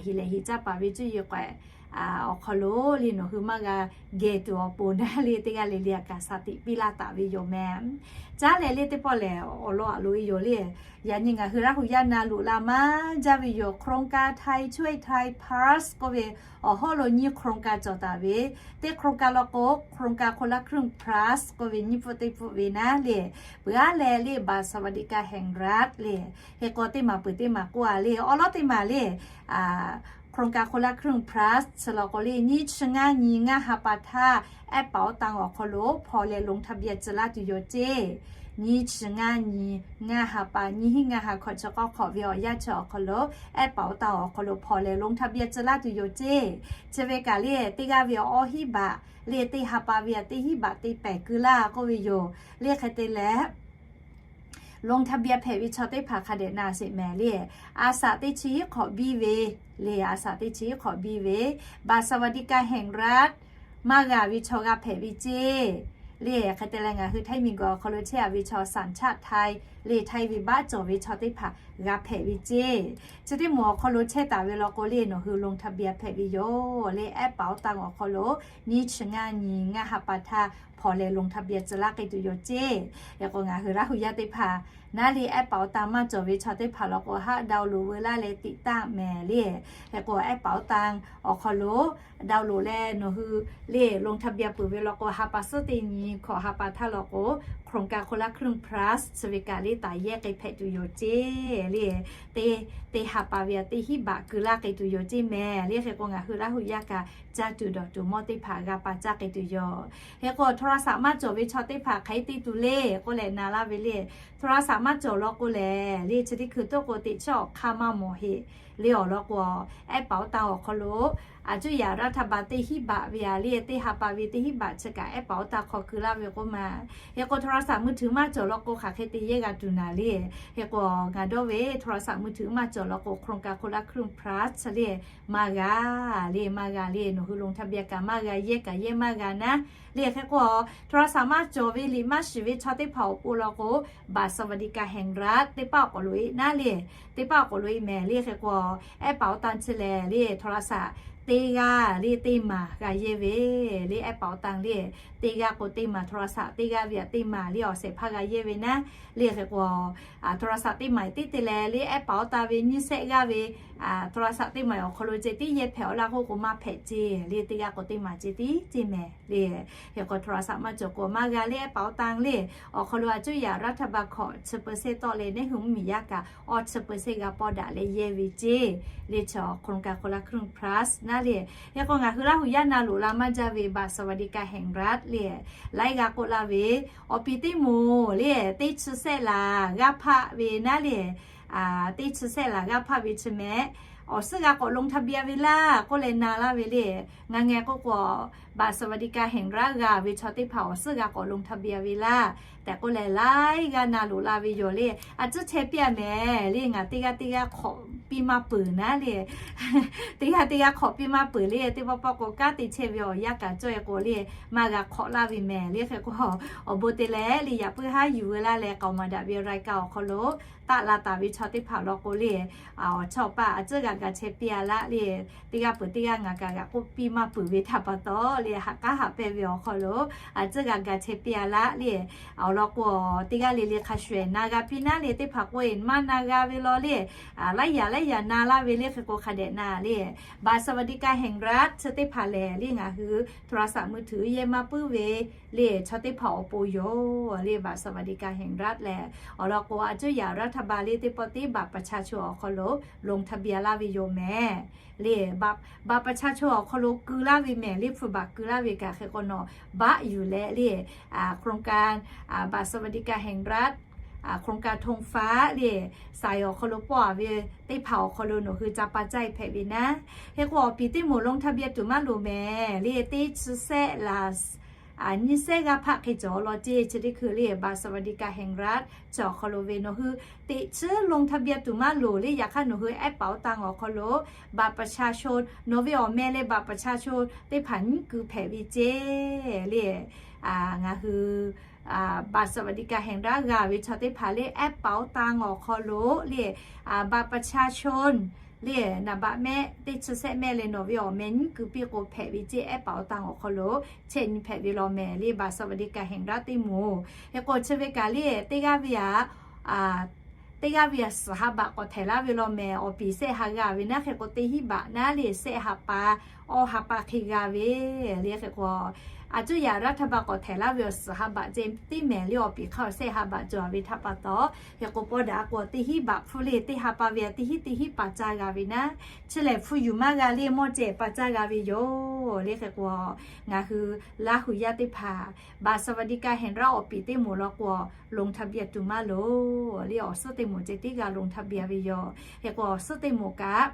heˍ lehˬ heˍ caˇ paˍ ve cuˇ yiˍ k'awehꞈ awˬ hk'aw lo le nawˬ hui maˇ g'a geh tuˬ awˬ pon naˉ le teˇ g'aˇ le le kaꞈ sa tiꞈ piˇ laˇ taˍ ve yoˬ mehˍ. Caˉ leh le teˇ pawˆ lehˬ awˬ lawn aꞈ loꞈ e yoˬ le. Yaꞈ nyi ngaˬ hui Laˇ hu yaˇ na loꞈ la maˇ jaˇ ve yoˬ. โครงการไทยช่วยไทย พลัส k'oˆ ve awˬ hawˉ lo nyiˇ โครงการ cawˬ taˍ ve, teˇ โครงการ law k'o โครงการคนละครึ่ง พลัส k'oˆ ve nyiˇ pfuhˆ teˇ pfuhˆ ve naˉ le, peuˬ aˉ leh le บัตรสวัสดิการแห่งรัฐ le. Hk'e k'o teˇ maˬ peuˬ teˇ maˬ k'oˆ a le, awˉ lawˉ teˇ maˬ le โครงการคนละครึ่ง พลัส chi law k'o le nyiˇ chi ngaˇ nyi ngaˇ ha pa htaˇ แอปเป๋าตัง awˬ hk'aw lo hpaw leh ลงทะเบียน tcuh laˇ tuˬ yoˬ ceˇ. Nyiˇ chi ngaˇ nyi ngaˇ ha pa, nyiˇ hinˉ ngaˇ ha hkawꞈ chi k'awˇ hk'awꞈ ve awˬ yanˇ chi awˬ hk'aw lo แอปเป๋าตัง awˬ hk'aw lo hpaw leh ลงทะเบียน tcuh laˇ tuˬ yoˬ ceˇ. Chi ve kaꞈ le teˇ g'aˇ ve awˉ hinˉ baꞈ le teˇ ha pa ve a teˇ hinˉ baꞈ te pehˍ keu laˇ k'oˆ ve yoˬ le. Hk'e te leh ลงทะเบียน hpehꞈ ve chaw teˇ hpaˍ hk'a dehꞈ na sheˍ mehˍ le. A shaꞈ teˇ chi hiˉ hk'awꞈ biˇ ve le, a shaꞈ teˇ chi hiˉ hk'awꞈ biˇ ve บัตรสวัสดิการแห่งรัฐ maˇ g'a ve chaw g'a hpehꞈ ve ceˇ le. Hk'e te leh ngaˬ hui Htaiˇ miˬguiˬ awˬ hk'aw lo chehˇ a ve chaw สัญชาติไทย le Htaiˇ ve baˆ cawˬ ve chaw teˇ hpaˍ g'a hpehꞈ ve ceˇ. Chi teˇ moˍ awˬ hk'aw lo chehˇ taˍ ve law k'o le nawˬ hui ลงทะเบียน hpehꞈ ve yoˬ le. แอปเป๋าตัง awˬ hk'aw lo nyiˇ chi ngaˇ nyi ngaˇ ha pa htaˇ hpaw leh ลงทะเบียน tcuh laˇ k'ai tuˬ yoˬ ceˇ. Hk'e k'o ngaˬ hui Laˇ hu yaˇ teˇ hpaˍ naˉ le แอปเป๋าตัง maˇ cawˬ ve chaw teˇ hpaˍ law k'o haˆ ดาวน์โหลด veu laˇ leh tiꞈ taˆ mehˍ le. Hk'e k'o แอปเป๋าตัง awˬ hk'aw lo ดาวน์โหลด leh nawˬ hui le ลงทะเบียน peuˬ ve law k'o ha pa suhˉ teˇ nyi hkawꞈ ha pa htaˇ law k'o โครงการคนละครึ่ง พลัส chi ve kaꞈ le taˍ yehˇ k'ai hpehꞈ tuˬ yoˬ ceˇ le. Teˇ, teˇ ha pa ve a teˇ hinˉ baꞈ keu laˇ k'ai tuˬ yoˬ ceˇ mehˍ le. Hk'e k'o ngaˬ hui Laˇ hu yaˇ kaꞈ caˇ tuˬ dawˬ tuˬ mawˇ teˇ hpaˍ g'a pa caˇ k'ai tuˬ yoˬ. Hk'e k'o โทรศัพท์ maˇ cawˬ ve chaw teˇ hpaˍ hk'aˬ hk'e te tuˬ le k'oˆ leh na laˇ ve le. โทรศัพท์ maˇ cawˬ law k'o lehˬ le chi teˇ hkui toˆ k'o teꞈ chiˉ awˬ hk'aˇ maˇ mawˬ heˆ le awˬ lawn k'o แอปเป๋าตัง awˬ hk'aw lo a cuˇ yaꞈ รัฐบาล teˇ hinˉ baꞈ ve a le teˇ ha pa ve teˇ hinˉ baꞈ chi kaꞈ แอปเป๋าตัง hk'aw keu laˇ ve k'oˆ ma. Hk'e k'o โทรศัพท์มือถือ maˇ cawˬ law k'o hk'aˬ hk'e te yehˇ g'a tuˬ naˍ le. Hk'e k'o ngaˬ dawˇ ve โทรศัพท์มือถือ maˇ cawˬ law k'o โครงการคนละครึ่ง พลัส le maˇ g'a le, maˇ g'a le. Nawˬ hui ลงทะเบียน kaꞈ maˇ g'a, yehˇ kaꞈ yehˇ maˇ g'a naˉ le. Hk'e k'o โทรศัพท์ maˇ cawˬ ve liꞈ maˇ shiˍ ve chaw teˇ hpaˍ awˬ pon law k'o บัตรสวัสดิการแห่งรัฐ teˇ paˆ awˬ k'aw lo e naˉ le, teˇ paˆ awˬ k'aw lo e mehˍ le. Hk'e k'o แอปเป๋าตัง chi lehˬ le โทรศัพท์ teˇ g'aˇ le teˇ maˬ g'a yehˇ ve le. แอปเป๋าตัง le teˇ g'aˇ k'o teˇ maˬ, โทรศัพท์ teˇ g'aˇ ve a teˇ maˬ le awˬ shehˍ hpaˇ g'a yehˇ ve naˉ le. Hk'e k'o โทรศัพท์ teˇ maˬ teˇ te leh le แอปเป๋าตัง ve nyiˇ shehˆ g'aˇ ve โทรศัพท์ teˇ maˬ awˬ hk'aw lo ceh tiˉ yehˇ hpehꞈ awˬ laˇ k'oˆ k'o maˇ hpehꞈ ceˇ le. Teˇ g'aˇ k'o teˇ maˬ ceh tiˉ ceˇ mehˍ le. Hk'e k'o โทรศัพท์ maˇ cawˬ k'o maˇ g'a le. แอปเป๋าตัง le awˬ hk'aw lo a cuˇ yaꞈ รัฐบาล hkawꞈ chi เปอร์เซ็นต์ tawˆ leh neˇ hui mvuhˇmiˬ yaˇ kaꞈ awˬ chi เปอร์เซ็นต์ g'a pawˇ daꞈ leh yehˇ ve ceˇ le. Chi โครงการคนละครึ่ง พลัส naˉ le. Hk'e k'o ngaˬ hui Laˇ hu yaˇ na loꞈ la maˇ jaˇ ve บัตรสวัสดิการแห่งรัฐ le laiˉ g'aˇ k'oˆ laˇ ve awˬ piˍ teˇ moˍ le teˇ chi shehˆ laˬ g'aˇ hpaˆ ve naˉ le, teˇ chi shehˆ laˬ g'aˇ hpaˆ ve chi mehˍ awˬ suhˉ g'a k'awꞈ ลงทะเบียน ve laˇ k'oˆ leh na laˇ ve le. Ngaˬ ngeh k'oˆ k'o บัตรสวัสดิการแห่งรัฐ g'a ve chaw teˇ hpaˍ awˬ suhˉ g'a k'awꞈ ลงทะเบียน ve laˇ tehꞈ k'oˆ leh laiˉ g'aˇ na loꞈ la ve yoˬ le. A cuˇ chehˇ piˇ a mehˍ le. Ngaˬ teˇ g'aˇ teˇ g'aˇ hk'awꞈ piˇ maˇ peuˬ naˉ le. Teˇ g'aˇ teˇ g'aˇ hk'awꞈ piˇ maˇ peuˬ le. Teˇ pawˆ pawˆ k'o kanˉ te chehˇ ve awˬ yanˇ kaꞈ cawˇ e k'o le, maˇ g'a hk'awꞈ laˇ ve mehˍ le. Hk'e k'o, awˬ bon te leh le, yaꞈ puiˉ haˉ yuˬ veu laˇ leh k'aoˍ maˍ daꞈ ve รายการ awˬ hk'aw lo taˆ la taˍ ve chaw teˇ hpaˍ law k'o le, awˬ chawˇ paˆ a tcuhˉ g'a ga chehˇ piˇ a laˇ le. Teˇ g'aˇ peuˬ teˇ g'aˇ ngaˬ kaꞈ g'aꞈ k'oˆ piˇ maˇ peuˬ ve htaꞈ pa taw le, haꞈ k'aˉ haꞈ pehnˇ ve awˬ hk'aw lo a tcuhˉ g'a ga chehˇ piˇ a laˇ le. Awˬ lawn k'o, teˇ g'aˇ le le hk'a shuˍ shuˍ na g'a piˇ naˉ le, teˇ hpaˍ k'o e maˇ na g'a ve law le, laiˉ yaꞈ laiˉ yaꞈ na laˇ ve le. Hk'e k'o hk'a dehꞈ na le, บัตรสวัสดิการแห่งรัฐ chi teˇ hpaˍ lehˬ le, ngaˬ hui โทรศัพท์มือถือ yehˇ maˇ puiˉ ve le, chaw teˇ hpaˍ awˬ pon yoˬ le. บัตรสวัสดิการแห่งรัฐ lehˬ, awˬ lawn k'o a cuˇ yaꞈ รัฐบาล le teˇ pawˆ tiˉ บัตรประชาชน awˬ hk'aw lo ลงทะเบียน laˇ ve yoˬ mehˍ le. บัตรประชาชน awˬ hk'aw lo keu laˇ ve mehˍ le, hpu baꞈ keu laˇ ve kaꞈ hk'e k'o nawˬ baˆ yuˬ leh le, โครงการ บัตรสวัสดิการแห่งรัฐ โครงการธงฟ้า le, saiˍ awˬ hk'aw lo pawˆ a ve teˇ hpaˍ awˬ hk'aw lo nawˬ hui ca pa caˇ e hpehꞈ ve naˉ. Hk'e k'o awˬ piˍ teˇ moˍ ลงทะเบียน tuˬ maˇ loˍ mehˍ le, teˇ chi sehˆ laˬ nyiˇ sehˆ g'aˇ hpaˆ hk'e cawˬ law ceˇ. Chi teˇ hkui le บัตรสวัสดิการแห่งรัฐ chi awˬ hk'aw lo ve nawˬ hui teꞈ chiˉ ลงทะเบียน tuˬ maˇ loˍ le. Yaꞈ hk'aˇ nawˬ hui แอปเป๋าตัง awˬ hk'aw lo บัตรประชาชน nawˬ ve awˬ meh leh บัตรประชาชน teˇ hpaˍ nyiˉ keu hpehꞈ ve ceˇ le. Ngaˬ hui บัตรสวัสดิการแห่งรัฐ g'a ve chaw teˇ hpaˍ le แอปเป๋าตัง awˬ hk'aw lo le, บัตรประชาชน le, naˍ baꞈ mehˆ teˇ chi sehˆ mehˆ leh nawˬ ve awˬ meh nyiˉ keu piˇ k'o hpehꞈ ve ceˇ. แอปเป๋าตัง awˬ hk'aw lo chehˇ nyi hpehꞈ ve law mehˍ le, บัตรสวัสดิการแห่งรัฐ teˇ moˍ. Hk'e k'o chi ve kaꞈ le teˇ g'aˇ ve a teˇ g'aˇ ve a suhˍ ha baꞈ k'awꞈ htehꞈ laˇ ve law mehˍ. Awˬ piˍ sehˆ ha g'a ve naˉ. Hk'e k'o teˇ hinˉ baꞈ naˉ le, sehˆ ha pa, awˇ ha pa hk'e g'a ve le. Hk'e k'o a cuˇ yaꞈ รัฐบาล k'awꞈ htehꞈ laˇ ve awˬ suhˍ ha baꞈ ceh teˇ mehˍ le, awˬ piˍ hk'aˇ awˬ sehˆ ha baꞈ cawˬ ve htaꞈ pa taw, hk'e k'o pawˇ daꞈ k'o teˇ hinˉ baꞈ hpfuhˇ le, teˇ ha pa ve a teˇ hinˉ teˇ hinˉ pa caˇ g'a ve naˉ. Chi lehˬ hpu yuˬ maˇ g'a le, mawˇ ceh pa caˇ g'a ve yoˬ le. Hk'e k'o ngaˬ hui Laˇ hu yaˇ teˇ hpaˍ บัตรสวัสดิการแห่งรัฐ awˬ piˍ teˇ moˍ law k'o ลงทะเบียน tuˬ maˇ loˍ le. Awˬ suhˉ teˇ moˍ ceh tiˉ g'a ลงทะเบียน ve yoˬ. Hk'e k'o awˬ suhˉ teˇ moˍ kaꞈ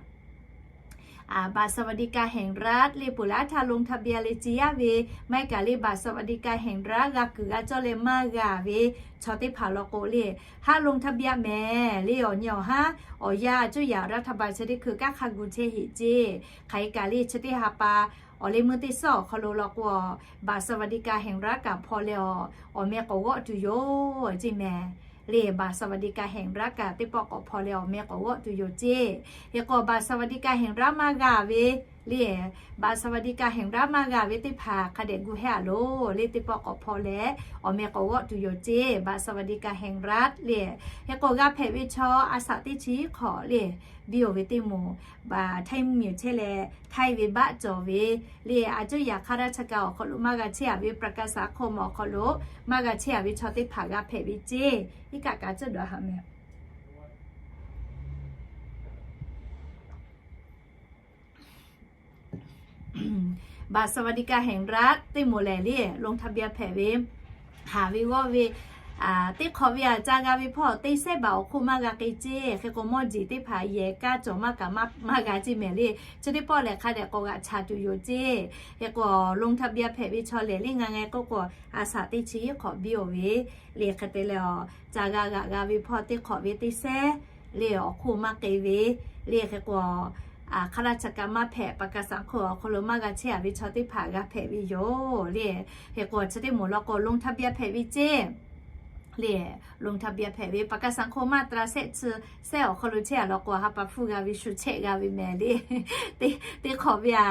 บัตรสวัสดิการแห่งรัฐ le peuˬ leh a htaˇ ลงทะเบียน le ce yaˇ ve, maˇ heˆ kaꞈ le บัตรสวัสดิการแห่งรัฐ g'a kuiˬ g'a cawˇ leh maˇ g'a ve chaw teˇ hpaˍ law k'o le, haˉ ลงทะเบียน mehˍ le. Awˬ nyi awˬ haˉ awˬ yanˇ a cuˇ yaꞈ รัฐบาล chi teˇ hkui kanˉ hk'a gu chehˇ heꞈ ceˇ. Hk'aˬ hk'e kaꞈ le chi teˇ ha pa awˬ leh meuˇ teˇ suhˉ awˬ hk'aw lo law k'o, บัตรสวัสดิการแห่งรัฐ kaꞈ hpaw leh awˬ meh k'awꞈ g'awˆ tuˬ yoˬ ceˇ mehˍ le. บัตรสวัสดิการแห่งรัฐ kaꞈ teˇ pawˆ k'awꞈ hpaw leh awˬ meh k'awꞈ g'awˆ tuˬ yoˬ ceˇ. Hk'e k'o บัตรสวัสดิการแห่งรัฐ maˇ g'a ve le, บัตรสวัสดิการแห่งรัฐ maˇ g'a ve teˇ hpaˍ hk'a dehꞈ gu hehˉ a loˬ le, teˇ pawˆ k'awꞈ hpaw leh awˬ meh k'awꞈ g'awˆ tuˬ yoˬ ceˇ. บัตรสวัสดิการแห่งรัฐ le. Hk'e k'o g'a hpehꞈ ve chaw a shaꞈ teˇ chi hk'awꞈ le biˇ oˬ ve teˇ moˍ, ไทย miˬ chehˇ leh ไทย ve baˆ cawˬ ve le, a cuˇ yaꞈ ข้าราชการ awˬ hk'aw lo maˇ g'a chehˇ a ve, ประกันสังคม awˬ hk'aw lo maˇ g'a chehˇ a ve chaw teˇ hpaˍ g'a hpehꞈ ve ceˇ. Iˉ kaˆ kaꞈ cuˇ dawˬ haꞈ mehˍ บัตรสวัสดิการแห่งรัฐ teˇ moˍ lehˬ le ลงทะเบียน hpehꞈ ve, haˍ ve g'awˇ ve teˇ hk'awꞈ ve a ca g'a ve hpawˇ teˇ sehˉ baꞈ awˬ hk'oˆ maˇ g'a k'e ceˇ. Hk'e k'o mawˇ jeˬ teˇ hpaˍ yehˬ kaˇ cawˬ maˇ kaꞈ maˇ g'a ceˇ mehˍ le. Chi teˇ pawˆ lehˬ hk'a dehꞈ k'awꞈ g'aꞈ chaˍ tuˬ yoˬ ceˇ. Hk'e k'o ลงทะเบียน hpehꞈ ve chaw lehˬ le ngaˬ ngaˬ k'oˆ k'o a shaꞈ teˇ chi hk'awꞈ biˇ oˬ ve le. Hk'e te leh ca g'a g'aꞈ g'a ve hpawˇ teˇ hk'awꞈ ve teˇ sehˉ le awˬ hk'oˆ maˇ k'e ve le. Hk'e k'o ข้าราชการ maˇ hpehꞈ ประกันสังคม awˬ hk'aw lo maˇ g'a chehˇ a ve chaw teˇ hpaˍ g'a hpehꞈ ve yoˬ le. Hk'e k'o chi teˇ moˍ law k'o ลงทะเบียน hpehꞈ ve ceˇ le. ลงทะเบียน hpehꞈ ve ประกันสังคม มาตรา sehˆ chi sehˉ awˬ hk'aw lo chehˇ a law k'o ha pa hpfuhˇ g'a ve shu chehˇ g'a ve mehˍ le. Teˇ hk'awꞈ ve a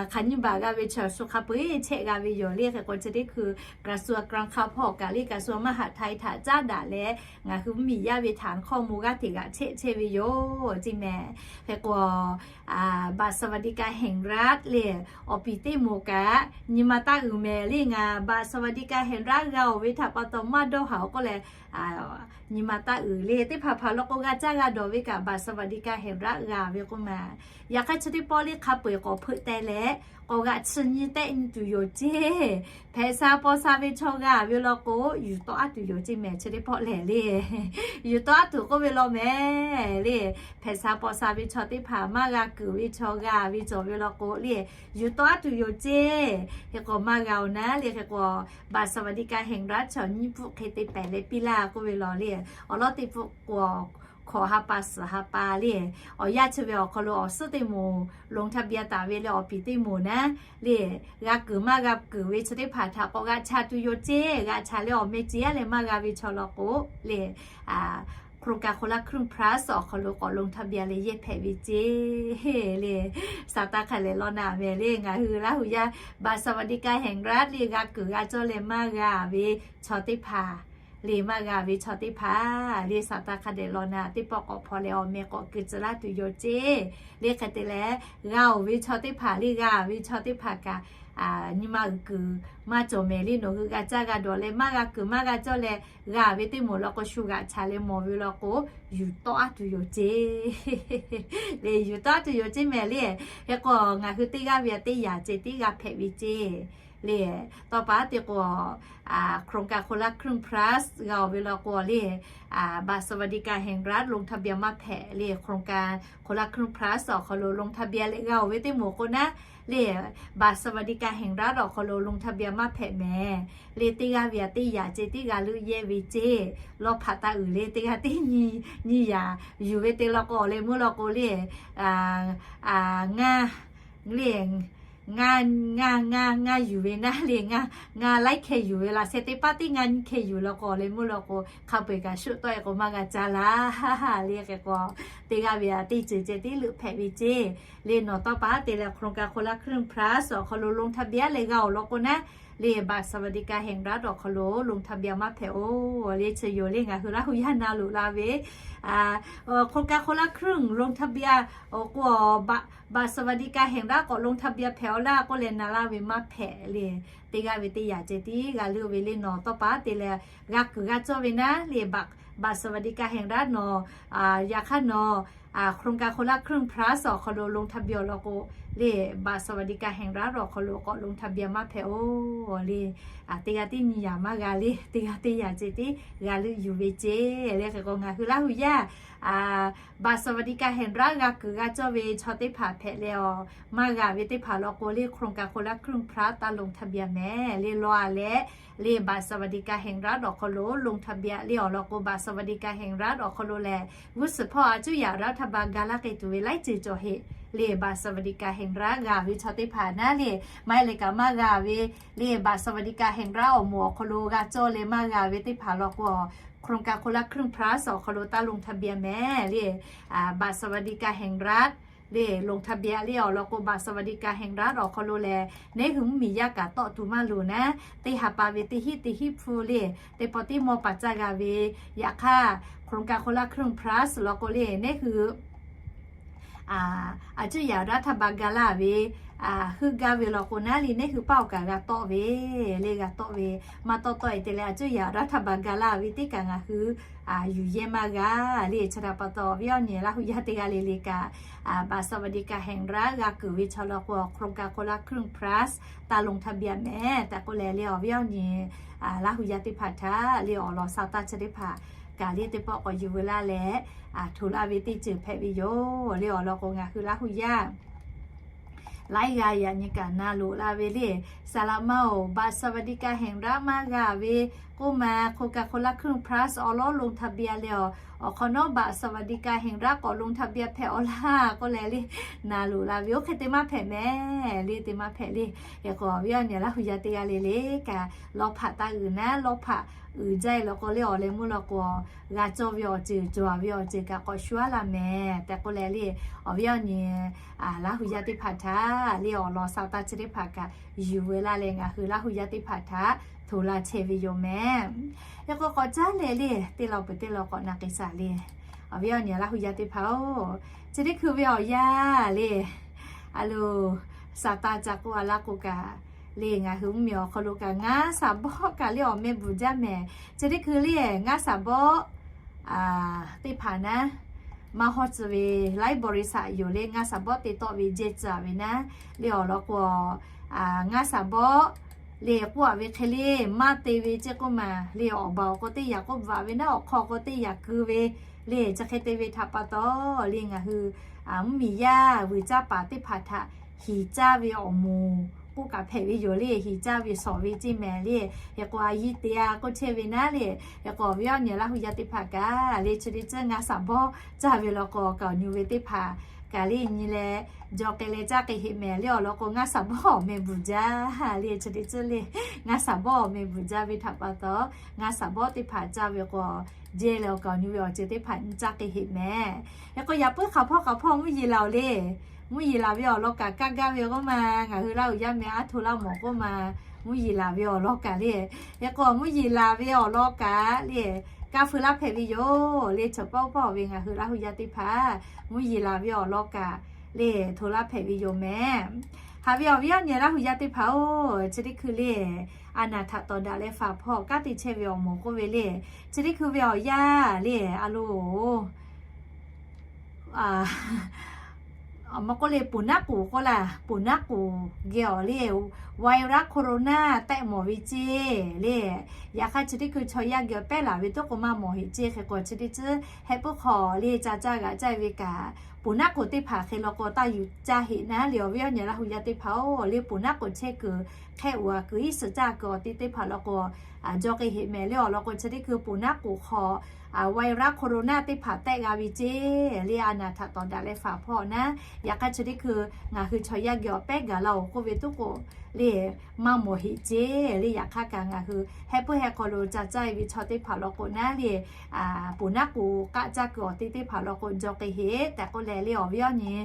hk'aˬ nyiˇ baꞈ g'a ve chaw shu hk'a peu-eˬ chehˇ g'a ve yoˬ le. Hk'e k'o chi teˇ hkui กระทรวงการคลัง hpawˇ kaꞈ le กระทรวงมหาดไทย htaꞈ caˉ daꞈ leh ngaˬ hui mvuhˇmiˬ yaˇ ve htaꞈ hkawˇ maw g'aˇ hteꞈ g'aꞈ chehˇ chehˇ ve yoˬ ceˇ mehˍ. Hk'e k'o บัตรสวัสดิการแห่งรัฐ le awˬ piˍ teˇ moˍ kaꞈ nyi ma taˇ uiˍ mehˍ le. Ngaˬ บัตรสวัสดิการแห่งรัฐ g'a oˬ ve htaꞈ pa taw maˇ dawˇ haˍ awˬ k'oˆ leh nyi ma taˇ uiˍ le. Teˇ hpaˍ hpaˍ law k'o g'a caˇ g'a dawˬ ve kaꞈ บัตรสวัสดิการแห่งรัฐ g'a ve k'oˆ ma. Yaꞈ hk'aˇ chi teˇ pawˆ le hk'a peu-eˬ k'awꞈ hpeuꞈ teh leh k'awꞈ g'aꞈ chi nyi tehˆ nyi tuˬ yoˬ ceˇ. Hpehꞈ sha paw sha ve chaw g'a ve law k'o yuˬ tawˆ aˉ tuˬ yoˬ ceˇ mehˍ. Chi teˇ pawˆ lehˬ le yuˬ tawˆ aˉ tuˬ k'oˆ ve law mehˍ le. Hpehꞈ sha paw sha ve chaw teˇ hpaˍ maˇ g'a kuiˬ ve chaw g'a ve cawˬ ve law k'o le yuˬ tawˆ aˉ tuˬ yoˬ ceˇ. Hk'e k'o maˇ g'a oˬ naˉ le. Hk'e k'o บัตรสวัสดิการแห่งรัฐ chaw nyiˇ pfuhˆ hk'e te pehˍ leh piˇ laˇ k'oˆ ve law le. Awˬ lawn teˇ pfuhˆ k'o hkawꞈ ha pa suhˍ ha pa le, awˬ yanˇ chi ve awˬ hk'aw lo awˬ suhˉ teˇ moˍ ลงทะเบียน taˍ ve le awˬ piˍ teˇ moˍ naˉ le, g'a kuiˬ maˇ g'a kuiˬ ve chaw teˇ hpaˍ htaꞈ k'awꞈ g'a cha tuˬ yoˬ ceˇ. G'a cha leh awˬ meh ceˇ yaˇ leh maˇ g'a ve chaw law k'o le, โครงการคนละครึ่ง Plus awˬ hk'aw lo k'awꞈ ลงทะเบียน leh yehˇ hpehꞈ ve ceˇ le. Saˍ taˇ hk'a dehꞈ law naˍ mehˍ le, ngaˬ hui Laˇ hu yaˇ บัตรสวัสดิการแห่งรัฐ le g'a kuiˬ g'a cawˇ leh maˇ g'a ve chaw teˇ hpaˍ le, maˇ g'a ve chaw teˇ hpaˍ le, saˍ taˇ hk'a dehꞈ law naˍ, teˇ pawˆ k'awꞈ hpaw leh awˬ meh k'awꞈ keu tcuh laˇ tuˬ yoˬ ceˇ le. Hk'e te leh, g'a oˬ ve chaw teˇ hpaˍ le, g'a ve chaw teˇ hpaˍ kaꞈ nyi ma uiˍ kuiˬ maˇ cawˬ mehˍ le, nawˬ hui g'a caˇ g'a dawˬ leh maˇ g'a kuiˬ maˇ g'a cawˇ leh g'a ve teˇ moˍ law k'o, shu g'aꞈ cha leh mawˬ ve law k'o, yuˬ tawˆ a tuˬ yoˬ ceˇ le, yuˬ tawˆ a tuˬ yoˬ ceˇ mehˍ le. Hk'e k'o ngaˬ hui teˇ g'aˇ ve teˇ yaꞈ ceh tiˉ g'a hpehꞈ ve ceˇ le. Tawˇ pa te k'o, โครงการคนละครึ่ง Plus g'a oˬ ve law k'o le, บัตรสวัสดิการแห่งรัฐ ลงทะเบียน maˇ hpehꞈ le. โครงการคนละครึ่ง Plus awˬ hk'aw lo ลงทะเบียน leh g'a oˬ ve teˇ moˍ k'o naˉ le, บัตรสวัสดิการแห่งรัฐ awˬ hk'aw lo ลงทะเบียน maˇ hpehꞈ mehˍ le. Teˇ g'aˇ ve teˇ yaꞈ ceh tiˉ g'a leuˆ yehˇ ve ceˇ. Lawˇ hpaꞈ taˇ uiˍ le, teˇ g'aˇ tiˉ nyi yaꞈ yuˬ ve te law k'o, awˬ leh meuˇ law k'o le, ngaˇ le, ngaˇ, ngaˇ, ngaˇ, ngaˇ yuˬ ve naˉ le, ngaˇ, ngaˇ laiˉ hkeh yuˬ ve laꞈ sheh teˇ paˉ tiˉ ngaˇ nyiˇ hkeh yuˬ law k'o, awˬ leh meuˇ law k'o, hk'a peu-eˬ kaꞈ shuˆ tawˆ e k'o maˇ g'a caˇ laˇ le. Hk'e k'o, teˇ g'aˇ ve teˇ ceuˬ ceh tiˉ leuˆ hpehꞈ ve ceˇ le. Nawˬ tawˇ pa te leh โครงการคนละครึ่ง Plus awˬ hk'aw lo ลงทะเบียน leh g'a oˬ law k'o naˉ le, บัตรสวัสดิการแห่งรัฐ awˬ hk'aw lo ลงทะเบียน maˇ hpehꞈ oˬ le. Chi yoˬ le, ngaˬ hui Laˇ hu yaˇ na loꞈ la ve โครงการคนละครึ่ง ลงทะเบียน awˬ k'o, บัตรสวัสดิการแห่งรัฐ k'awꞈ ลงทะเบียน hpehꞈ aw laˇ k'oˆ leh na laˇ ve maˇ hpehꞈ le. Teˇ g'aˇ ve teˇ yaꞈ ceh tiˉ g'a leuˆ ve le. Nawˬ tawˇ pa te leh g'a kuiˬ g'a cawˇ ve naˉ le, บัตรสวัสดิการแห่งรัฐ nawˬ, yaꞈ hk'aˇ nawˬ โครงการคนละครึ่ง Plus awˬ hk'aw lo ลงทะเบียน awˬ lawn k'o le, บัตรสวัสดิการแห่งรัฐ awˬ hk'aw lo k'awꞈ ลงทะเบียน maˇ hpehꞈ oˬ le. Teˇ g'aˇ tiˉ nyi yaꞈ maˇ g'a le, teˇ g'aˇ teˇ yaꞈ ceh tiˉ g'a leuˆ yuˬ ve ceˇ le. Hk'e k'o ngaˬ hui Laˇ hu yaˇ บัตรสวัสดิการแห่งรัฐ g'a kuiˬ g'a cawˇ ve chaw teˇ hpaˍ hpehꞈ leh awˬ, maˇ g'a ve teˇ hpaˍ law k'o le, โครงการคนละครึ่ง Plus taˇ ลงทะเบียน mehˍ le. Lawˬ a leh le, บัตรสวัสดิการแห่งรัฐ awˬ hk'aw lo ลงทะเบียน le awˬ lawn k'o, บัตรสวัสดิการแห่งรัฐ awˬ hk'aw lo lehˬ, g'uˇ suhˍ hpawˇ a cuˇ yaꞈ รัฐบาล ga laˇ k'ai tuˬ ve laiˉ ceuˬ cawˬ heˆ le. บัตรสวัสดิการแห่งรัฐ g'a ve chaw teˇ hpaˍ naˉ le, maˇ heˆ leh kaꞈ maˇ g'a ve le, บัตรสวัสดิการแห่งรัฐ awˬ moˍ awˬ hk'aw lo g'a cawˇ leh maˇ g'a ve teˇ hpaˍ law k'o, โครงการคนละครึ่ง Plus awˬ hk'aw lo taˇ ลงทะเบียน mehˍ le. บัตรสวัสดิการแห่งรัฐ le ลงทะเบียน le awˬ lawn k'o, บัตรสวัสดิการแห่งรัฐ awˬ hk'aw lo lehˬ, neˉ hui mvuhˇmiˬ yaˇ kaꞈ tawˆ tuˬ maˇ loˍ naˉ, teˇ ha pa ve teˇ hinˉ teˇ hinˉ hpu le, teˇ pawˆ tiˉ mawˇ paˍ caˇ g'a ve, yaꞈ hk'aˇ โครงการคนละครึ่ง Plus law k'o le, neˉ hui a cuˇ yaꞈ รัฐบาล ga laˇ ve, heuˆ gaˇ ve law k'o naˉ le, neˉ hui paˇ awˬ kaꞈ g'a tawˆ ve le, g'a tawˆ ve, maˇ tawˆ tawˆ e te leh a cuˇ yaꞈ รัฐบาล ga laˇ ve teˇ kaꞈ ngaˬ hui yuˬ yehˇ maˇ g'a le. Chi htaꞈ pa taw, awˬ viˉ awˬ nyi Laˇ hu yaˇ teˇ g'aˇ le le kaꞈ, บัตรสวัสดิการแห่งรัฐ g'a kuiˬ ve chaw law k'o, โครงการคนละครึ่ง Plus taˇ ลงทะเบียน mehˍ tehꞈ k'oˆ leh le, awˬ viˉ awˬ nyi Laˇ hu yaˇ teˇ hpaˍ htaꞈ le awˬ lawn sa taˇ chi teˇ hpaˍ kaꞈ le teˇ pawˆ k'awꞈ yuˬ veu laˇ leh, htoꞈ laˇ ve teˇ ceuˬ hpehꞈ ve yoˬ le. Awˬ lawn k'o ngaˬ hui Laˇ hu yaˇ laiˉ g'aˇ yaꞈ nyi kaꞈ na loꞈ la ve le, saˍ laꞈ ma oˬ บัตรสวัสดิการแห่งรัฐ maˇ g'a ve k'oˆ ma, โครงการคนละครึ่ง Plus awˬ lawn ลงทะเบียน le awˬ, awˬ hk'awꞈ nawˉ บัตรสวัสดิการแห่งรัฐ k'awꞈ ลงทะเบียน hpehꞈ aw laˇ k'oˆ leh le, na loꞈ la ve, oˇ hk'e te maˇ hpehꞈ mehˍ le, te maˇ hpehꞈ le. Hk'e k'o awˬ viˉ awˬ nyi Laˇ hu yaˇ teˇ g'aˇ le le kaꞈ, lawˇ hpaꞈ taˇ uiˍ naˉ, lawˇ hpaꞈ uiˍ jaˇ e law k'o le, awˬ leh meuˇ law k'o, g'a cawˇ ve awˬ ceuˬ, cawˬ ve awˬ ceuˬ kaꞈ k'awꞈ shu aˉ la mehˍ tehꞈ k'oˆ leh le, awˬ viˉ awˬ nyi Laˇ hu yaˇ teˇ hpaˍ htaꞈ le awˬ lawn sa taˇ chi teˇ hpaˍ kaꞈ yuˬ veu laˇ leh, ngaˬ hui Laˇ hu yaˇ teˇ hpaˍ htaꞈ htoꞈ la chehˇ ve yoˬ mehˍ. Hk'e k'o k'awꞈ caˉ leh le, teˇ lawn peuˬ teˇ lawn k'awꞈ na k'ai shaˍ le. Awˬ viˉ awˬ nyi Laˇ hu yaˇ teˇ hpaˍ oˬ, chi teˇ hkui ve awˬ yanˇ le, a loˬ, saˍ taˇ ca k'oˆ a laˇ k'o kaꞈ le, ngaˬ hui mvuhˇmiˬ awˬ hk'aw lo kaꞈ ngaˇ saˍ bawˆ kaꞈ le awˬ meh bvuhˬ jaˇ mehˍ. Chi teˇ hkui le ngaˇ saˍ bawˆ teˇ hpaˍ naˉ, maˇ hawˇ tcuh ve laiˉ บริษัท yoˬ le, ngaˇ saˍ bawˆ te tawˆ ve jehˇ tcuh a ve naˉ le awˬ lawn k'o, ngaˇ saˍ bawˆ le k'oˆ a ve hk'e le maˇ te ve ceˇ k'oˆ ma le, awˬ baˬ awˬ k'o teˇ yaꞈ k'oˆ bvuhꞈ ve naˉ, awˬ hk'aw k'o teˇ yaꞈ keu ve le, chi hk'e te ve htaꞈ pa taw le, ngaˬ hui mvuhˇmiˬ yaˇ vuiˬ caˇ paˍ teˇ hpaˍ htaꞈ hiˍ caˇ ve awˬ moˍ k'oˆ kaꞈ hpehꞈ ve yoˬ le, hiˍ caˇ ve shawˍ ve ceˇ mehˍ le. Hk'e k'o a yiˇ te a k'oˆ chehˇ ve naˉ le. Hk'e k'o awˬ viˉ awˬ nyi Laˇ hu yaˇ teˇ hpaˍ kaꞈ le chi teˇ ceuˬ ngaˇ shaˍ bawˆ caˇ ve law k'o, kaꞈ awˬ nyi ve teˇ hpaˍ kaꞈ le nyi leh jaw k'ai leh caˇ k'ai heꞈ mehˍ le awˬ lawn k'o, ngaˇ shaˍ bawˆ awˬ meh bvuhˬ jaˇ le chi teˇ ceuˬ le. Ngaˇ shaˍ bawˆ awˬ meh bvuhˬ jaˇ ve htaꞈ pa taw, ngaˇ shaˍ bawˆ teˇ hpaˍ caˇ ve k'o, jehˇ leh awˬ kaꞈ awˬ nyi ve awˬ ceuˬ teˇ hpaˍ nyi caˇ k'ai heꞈ mehˍ. Hk'e k'o yaꞈ puiˉ hk'aˬ hpawˇ hk'aˬ hpawˇ mvuhˇ yeˬ laˬ oˬ le. Mvuhˇ yeˬ laˬ ve awˬ lawn kaꞈ kaˇ gaˇ ve k'oˆ ma, ngaˬ hui Laˇ hu yaˇ meh aˉ htoꞈ laˇ mawˬ k'oˆ ma, mvuhˇ yeˬ laˬ ve awˬ lawn kaꞈ le. Hk'e k'o mvuhˇ yeˬ laˬ ve awˬ lawn kaꞈ le, kaˇ feu laˇ hpehꞈ ve yoˬ le. Chaw paw paw ve ngaˬ hui Laˇ hu yaˇ teˇ hpaˍ mvuhˇ yeˬ laˬ ve awˬ lawn kaꞈ le hto laˇ hpehꞈ ve yoˬ mehˍ. Haꞈ ve awˬ viˉ awˬ nyi Laˇ hu yaˇ teˇ hpaˍ oˬ, chi teˇ hkui le a naˬ htaꞈ tawˍ daꞈ leh faˍ hpawˇ kanˉ te chehˇ ve awˬ moˍ k'oˆ ve le, chi teˇ hkui ve awˬ yanˇ le a lo maˇ k'oˆ le, poˍ naˉ k'oˍ k'oˆ laˇ, poˍ naˉ k'oˍ geh awˬ le virus corona tehꞈ mawˬ ve ceˇ le. Yaꞈ hk'aˇ chi teˇ hkui chaw yaˇ geh awˬ pehˉ laˬ ve tuˉ k'o maˇ mawˬ heꞈ ceˇ. Hk'e k'o chi teˇ ceuˬ heh puiˉ hk'aw le ca caˇ g'aꞈ caˇ ve kaꞈ, poˍ naˉ k'oˍ teˇ hpaˍ hk'e law k'o taˇ yuˬ caˇ heꞈ naˉ le awˬ viˉ awˬ nyi Laˇ hu yaˇ teˇ hpaˍ oˬ, le poˍ naˉ k'oˍ chehˇ kuiˬ hk'e uiˍ a kuiˬ iˉ suhˍ caˇ kuiˬ awˬ te teˇ hpaˍ law k'o, jaw k'ai heꞈ mehˍ le awˬ lawn k'o chi teˇ hkui poˍ naˉ k'oˍ hk'aw virus corona teˇ hpaˍ tehꞈ g'a ve ceˇ le a naˬ htaꞈ tawˍ daꞈ leh faˍ hpawˇ naˉ. Yaꞈ hk'aˇ chi teˇ hkui ngaˬ hui chaw yaˇ geh awˬ pehˉ gaˬ la oˬ k'oˆ ve tuˉ k'o le maˇ mawˬ heꞈ ceˇ le. Yaꞈ hk'aˇ kaꞈ ngaˬ hui heh puiˉ heh hk'aw lo ca caˇ e ve chaw teˇ hpaˍ law k'o naˉ le, poˍ naˉ k'oˍ k'aˆ caˇ kuiˬ awˬ te teˇ hpaˍ law k'o jaw k'ai heꞈ tehꞈ k'oˆ leh le awˬ viˉ awˬ nyi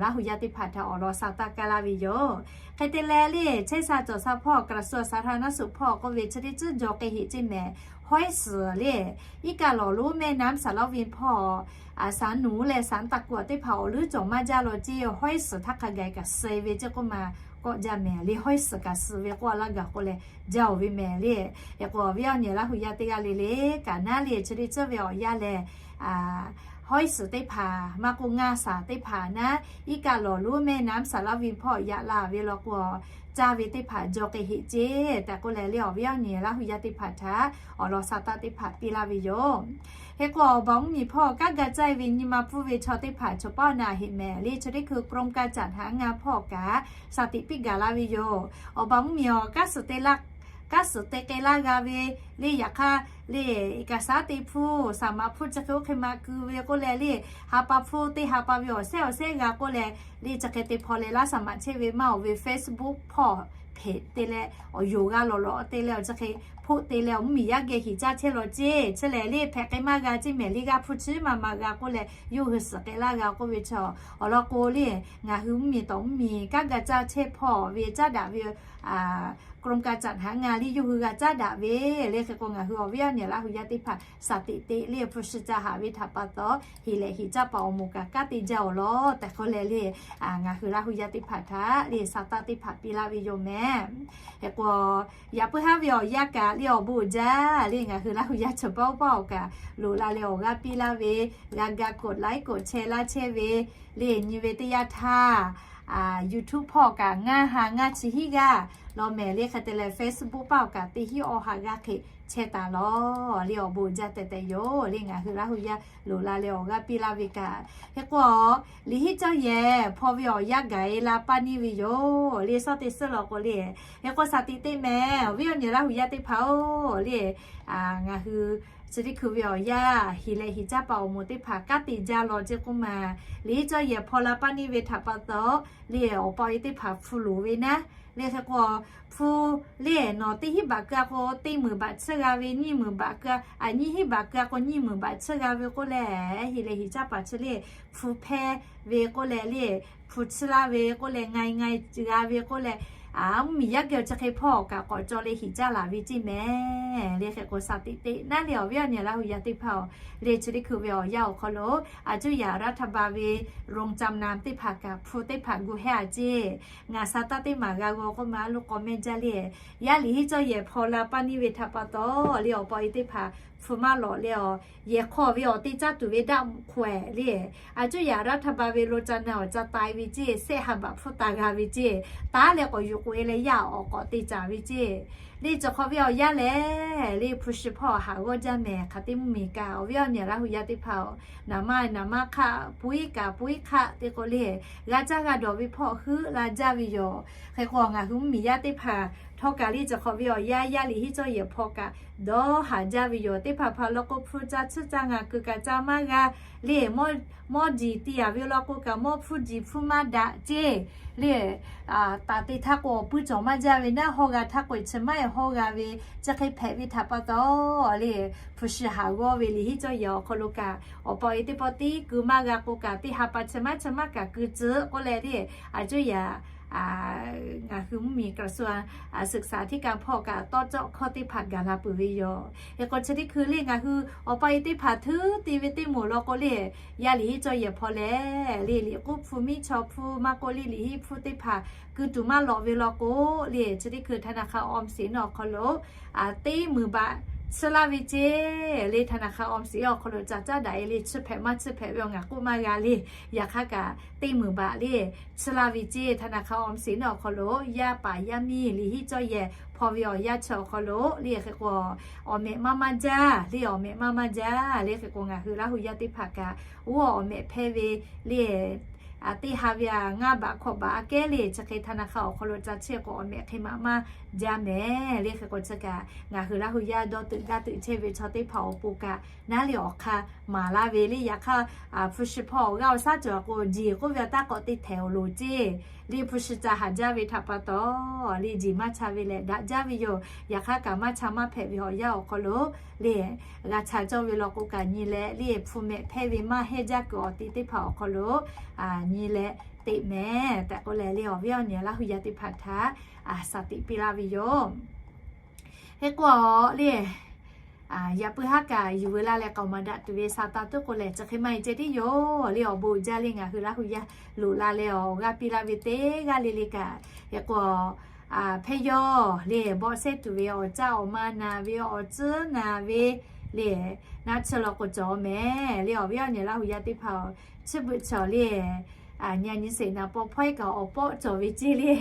Laˇ hu yaˇ teˇ hpaˍ htaꞈ awˬ lawn sha taˇ kaˇ laˇ ve yoˬ. Hk'e te leh le ใช้สาร cawˬ sha hpawˇ กระทรวงสาธารณสุข hpawˇ k'oˆ ve chi teˇ ceuˬ jaw k'ai heꞈ ceˇ mehˍ. ห้วยเสือ le, iˉ kaˆ lawˬ lonˉ แม่น้ำสารวิน hpawˇ สารหนู leh สารตะกั่ว teˇ hpaˍ awˬ leuˉ cawˬ maˇ jaˇ law ceˇ. ห้วยเสือ htaˇ hk'a gaˬ kaꞈ suh ve ceˇ k'oˆ ma kawˆ jaˇ mehˍ le. ห้วยเสือ kaꞈ suh ve k'oˆ a laˇ gaˬ k'oˆ leh jaˇ oˬ ve mehˍ le. Hk'e k'o awˬ viˉ awˬ nyi Laˇ hu yaˇ teˇ g'aˇ le le kaꞈ naˉ le chi teˇ ceuˬ ve awˬ yanˇ lehˬ ห้วยเสือ teˇ hpaˍ maˇ k'oˆ ngaˇ shaˍ teˇ hpaˍ naˉ iˉ kaˆ lawˬ lonˉ แม่น้ำสารวิน hpawˇ yaꞈ la ve law k'o, caˇ ve teˇ hpaˍ jaw k'ai heꞈ ceˇ tehꞈ k'oˆ leh le awˬ viˉ awˬ nyi Laˇ hu yaˇ teˇ hpaˍ htaꞈ awˬ lawn sha taˇ teˇ hpaˍ piˇ laˇ ve yoˬ. Hk'e k'o awˬ baˬ mvuhˇ miˬ hpawˇ kanˉ ga caˇ e ve nyi ma pfuhˇ ve chaw teˇ hpaˍ chaw paw naˬ heꞈ mehˍ le chi teˇ hkui กรมการจัดหางาน hpawˇ kaꞈ shaˍ tiꞈ piˇ gaˬ laˇ ve yoˬ. Awˬ baˬ mvuhˇ miˬ awˬ kanˉ suhˍ te laˇ, kanˉ suhˍ te k'ai laˇ g'a ve le. Yaꞈ hk'aˇ le เอกสาร te hpfuhˇ, สมัคร hpfuhˇ chi hk'e oˇ hk'e ma keu ve k'oˆ leh le, ha pa hpfuhˇ teˇ ha pa ve awˬ sehˉ awˬ sehˉ g'a k'oˆ leh le chi hk'e te hpaw leh laˇ สมัคร chehˇ ve maˇ oˬ ve Facebook hpawˇ hpeꞈ te leh awˬ yoˬ g'a lawˬ lawꞈ te leh awˬ chi hk'e hpoˆ te leh awˬ mvuhˇ miˬ yaˇ geh hiˍ caˇ chehˇ law ceˇ. Chi lehˬ le hpehꞈ k'ai maˇ g'a ceˇ mehˍ le. G'a hpfuhˇ chi maˇ maˇ g'a k'oˆ leh yawˇ hui suhˍ k'ai laˇ g'a k'oˆ ve chaw awˬ lawn k'o le, ngaˬ hui mvuhˇ miˬ tawˍ mvuhˇ miˬ kanˉ ga caˇ chehˇ hpawˇ ve caˉ daꞈ ve กรมการจัดหางาน le yawˇ hui g'a caˉ daꞈ ve le. Hk'e k'o ngaˬ hui awˬ viˉ awˬ nyi Laˇ hu yaˇ teˇ hpaˍ shaˍ tiꞈ te le hpu shi ca haꞈ ve htaꞈ pa taw, heˍ lehˬ heˍ caˇ paˍ awˬ moˍ kaꞈ kanˉ te jaˇ awˬ lawn tehꞈ k'oˆ leh le, ngaˬ hui Laˇ hu yaˇ teˇ hpaˍ htaꞈ le sha taˇ teˇ hpaˍ piˇ laˇ ve yoˬ mehˍ. Hk'e k'o yaꞈ puiˉ haˉ ve awˬ yanˇ kaꞈ le awˬ bon uiˍ jaˇ le ngaˬ hui Laˇ hu yaˇ chaw paw paw awˬ kaꞈ loꞈ la leh awˬ g'aˇ piˇ laˇ ve, g'a ga กดไลค์ กดแชร์ laˇ chehˇ ve le nyi ve teˇ yanˇ htaˇ, YouTube hpawˇ kaꞈ ngaˇ ha ngaˇ chi hiˉ g'aˇ law mehˍ le. Hk'e te leh Facebook paˇ awˬ kaꞈ teˇ hiˉ awˬ ha g'aˇ hk'e chehˇ taˍ law le awˬ bon uiˍ jaˇ tehꞈ tehꞈ yoˬ le ngaˬ hui Laˇ hu yaˇ loꞈ la leh awˬ g'aˇ piˇ laˇ ve kaꞈ. Hk'e k'o liꞈ hiˉ cawˇ yehˬ hpaw ve awˬ yanˇ gaˬ e la paˇ neˇ ve yoˬ le. Suhˉ teˇ suhˉ law k'o le, hk'e k'o shaˍ tiꞈ te mehˍ awˬ viˉ awˬ nyi Laˇ hu yaˇ teˇ hpaˍ oˬ le, ngaˬ hui chi teˇ hkui ve awˬ yanˇ heˍ lehˬ heˍ caˇ paˍ awˬ moˍ teˇ hpaˍ kanˉ te jaˇ law ceˇ k'oˆ ma, liꞈ hiˉ cawˇ yehˬ hpaw la paˇ neˇ ve htaꞈ pa taw le awˬ pa awˬ e teˇ hpaˍ hpu loˍ ve naˉ le. Hk'e k'o hpu le nawˬ teˇ hiˉ baꞈ keu a k'o teˇ meunˍ baꞈ tsuhˇ g'a ve, nyiˇ meunˍ baꞈ keu a, nyiˇ hiˉ baꞈ keu a k'o nyiˇ meunˍ baꞈ tsuhˇ g'a ve k'oˆ leh, heˍ lehˬ heˍ caˇ paˍ chi le hpu hpehˇ ve k'oˆ leh le, hpu tsuhˇ laˇ ve k'oˆ leh, ngai ngai g'a ve k'oˆ leh, mvuhˇ miˬ yaˇ geh awˬ chi hk'e hpawˇ awˬ kaꞈ k'awꞈ caw leh heˍ caˇ laˬ ve ceˇ mehˍ le. Hk'e k'o shaˍ tiꞈ te naˉ le awˬ viˉ awˬ nyi Laˇ hu yaˇ teˇ hpaˍ oˬ le. Chi teˇ hkui ve awˬ yanˇ awˬ hk'aw lo a cuˇ yaꞈ raˇ htaˇ ba ve โรงจำนำ teˇ hpaˍ kaꞈ hpu teˇ hpaˍ gu hehˇ a ceˇ. Ngaˬ sha taˇ teˇ maˬ g'a g'aw k'oˆ ma lo k'awꞈ mehˇ jaˇ le. Yaˇ liꞈ hiˉ cawˇ yehˬ hpaw la paˇ neˇ ve htaꞈ pa taw le awˬ pa awˬ e teˇ hpaˍ hpu maˇ lawꞈ leh awˬ yehˬ hk'aw ve awˬ te caˇ tuˬ ve daˆ hk'awehꞈ le, a cuˇ yaꞈ raˇ htaˇ ba ve โรงจำนำ awˬ ca tai ve ceˇ, sehˆ ha baꞈ hpfuhˇ taˍ g'a ve ceˇ, taˉ leh k'awꞈ yuˬ k'oꞈ e leh yaˇ awˬ k'awꞈ te caˍ ve ceˇ. Le cawˬ hk'awꞈ ve awˬ yanˇ lehˬ, le hpu shi hpawˇ haˍ g'awˇ jaˇ mehˍ. Hk'aˬ teˇ mvuhˇmiˬ kaꞈ awˬ viˉ awˬ nyi Laˇ hu yaˇ teˇ hpaˍ-oˬ, naˍ manˇ naˍ manˇ hk'aˆ, puiˉ kaꞈ puiˉ hk'aˆ te k'o le, g'a caˇ g'a dawˬ ve hpawˇ heuˆ la jaˇ ve yoˬ. Hk'e k'o, ngaˬ hui mvuhˇmiˬ yaˇ teˇ hpaˍ htawˇ kaꞈ le cawˬ hk'awꞈ ve awˬ yanˇ, yaˇ liꞈ hinˉ cawˇ yehˬ hpawˇ kaꞈ dawˇ haˍ jaˇ ve yoˬ. Teˇ hpaˍ hpaˍ law k'o, hpu ca tsuhˇ ca ngaˬ kuiˬ kaꞈ ca maˇ g'a le, mawˇ jiˬ ti yaˍ ve law k'o kaꞈ, mawˇ hpfuhˇ jiˬ hpfuhˇ maˇ daꞈ ceˇ le. Taˍ te htaˇ k'o, awˬ puiˉ cawˬ maˇ jaˇ ve naˇ, hawˇ g'a htaˇ k'o, chi maˇ hawˇ g'a ve, chi hk'e hpehꞈ ve htaꞈ pa taw le, hpu shi haˍ g'awˇ ve liꞈ hinˉ cawˇ yehˬ awˬ hk'aw lo kaꞈ, awˬ pa awˬ e teˇ pawˆ tiˉ keu maˇ g'a k'o kaꞈ, teˇ ha pa chi maˇ chi maˇ kaꞈ keu tcuh k'oˆ leh le, a cuˇ yaꞈ ngaˬ hui mvuhˇmiˬ กระทรวงศึกษาธิการ hpawˇ kaꞈ tawˇ cawˆ hkawˇ teˇ hpaˍ gaˬ la peuˬ ve yoˬ. Hk'e k'o, chi teˇ hkui le ngaˬ hui awˬ pa awˬ e teˇ hpaˍ htuˉ te ve teˇ moˍ law k'o le, yaˇ liꞈ hinˉ cawˇ yehˬ hpawˇ lehˬ le, liꞈ k'uˉ hpu miˉ chaw hpu maˇ k'oˆ le, liꞈ hinˉ hpu teˇ hpaˍ keu tuˬ maˇ lawꞈ ve law k'o le, chi teˇ hkui ธนาคาร ออมสิน awˬ hk'aw lo teˇ meunˍ baꞈ tsuhˇ laˇ ve ceˇ le. ธนาคาร ออมสิน awˬ hk'aw lo ca caˉ daꞈ e le, chi hpehꞈ maˇ chi hpehꞈ ve awˬ ngaˬ k'oˆ maˇ g'a le. Yaꞈ hk'aˇ kaꞈ teˇ meunˍ baꞈ le tsuhˇ laˇ ve ceˇ. ธนาคาร ออมสิน awˬ hk'aw lo yaˇ paˍ yaˇ miˇ liꞈ hinˉ cawˇ yehˬ hpawˇ ve awˬ yanˇ chi awˬ hk'aw lo le, hk'e k'o, awˬ mehꞈ maˇ maˇ jaˇ le, awˬ mehꞈ maˇ maˇ jaˇ le. Hk'e k'o, ngaˬ hui Laˇ hu yaˇ teˇ hpaˍ kaꞈ oˇ awˬ mehꞈ hpehˇ ve le, teˇ ha ve a ngaˇ baꞈ hkawꞈ baꞈ aꞈ kehˉ le, chi hk'e ธนาคาร awˬ hk'aw lo ca chehˇ k'o, awˬ mehꞈ hk'e maꞈ maˇ jaˇ mehˍ le. Hk'e k'o, chi kaꞈ ngaˬ hui Laˇ hu yaˇ dawˇ teuꞈ gaˇ teuꞈ chehˇ ve chaw teˇ hpaˍ awˬ pon kaꞈ naˉ le awˬ hk'aˇ maˍ laˇ ve le. Yaꞈ hk'aˇ, hpu shi hpawˇ awˬ g'aˇ awˬ shaˉ cawˬ k'o, jeˬ k'oˆ ve awˬ taˇ k'awꞈ te htehꞈ awˬ loˍ ceˇ le. Hpu shi ca haˍ jaˇ ve htaꞈ pa taw le, jeˬ maˇ cha ve lehˬ daꞈ jaˇ ve yoˬ. Yaꞈ hk'aˇ kaꞈ maˇ cha maˇ hpehꞈ ve awˬ yanˇ awˬ hk'aw lo le, g'a cha cawˇ ve law k'o kaꞈ nyi leh le, hpu mehꞈ hpehˇ ve maˇ hehnˇ jaˇ kuiˬ awˬ ti teˇ hpaˍ awˬ hk'aw lo nyi leh teꞈ mehˍ tehꞈ k'oˆ leh le, awˬ viˉ awˬ nyi Laˇ hu yaˇ teˇ hpaˍ htaꞈ a shaˍ tiꞈ piˇ laˇ ve yoˬ. Hk'e k'o le, yaꞈ puiˉ haˉ kaꞈ yuˬ veu laˇ leh k'aoˍ maˍ daꞈ tuˬ ve sha taˇ tuˉ k'o lehˬ, chi hk'e maˇ heˆ ceh tiˉ yoˬ le. Awˬ bon uiˍ jaˇ le, ngaˬ hui Laˇ hu yaˇ loꞈ la leh awˬ g'aˇ piˇ laˇ ve teˇ g'aˇ le le kaꞈ, hk'e k'o, hpehˇ yawˇ le bawˆ sehˉ tuˬ ve awˬ caˇ awˬ ma naˍ ve awˬ tcuhˉ naˍ ve le, naˆ tsuhˇ law k'o cawˬ mehˍ le. Awˬ viˉ awˬ nyi Laˇ hu yaˇ teˇ hpaˍ-oˬ, chi beuꞈ cawˬ le, nyi nyi sheˍ naˍ paw hpawehˇ kaꞈ awˬ pawˆ cawˬ ve ceˇ le.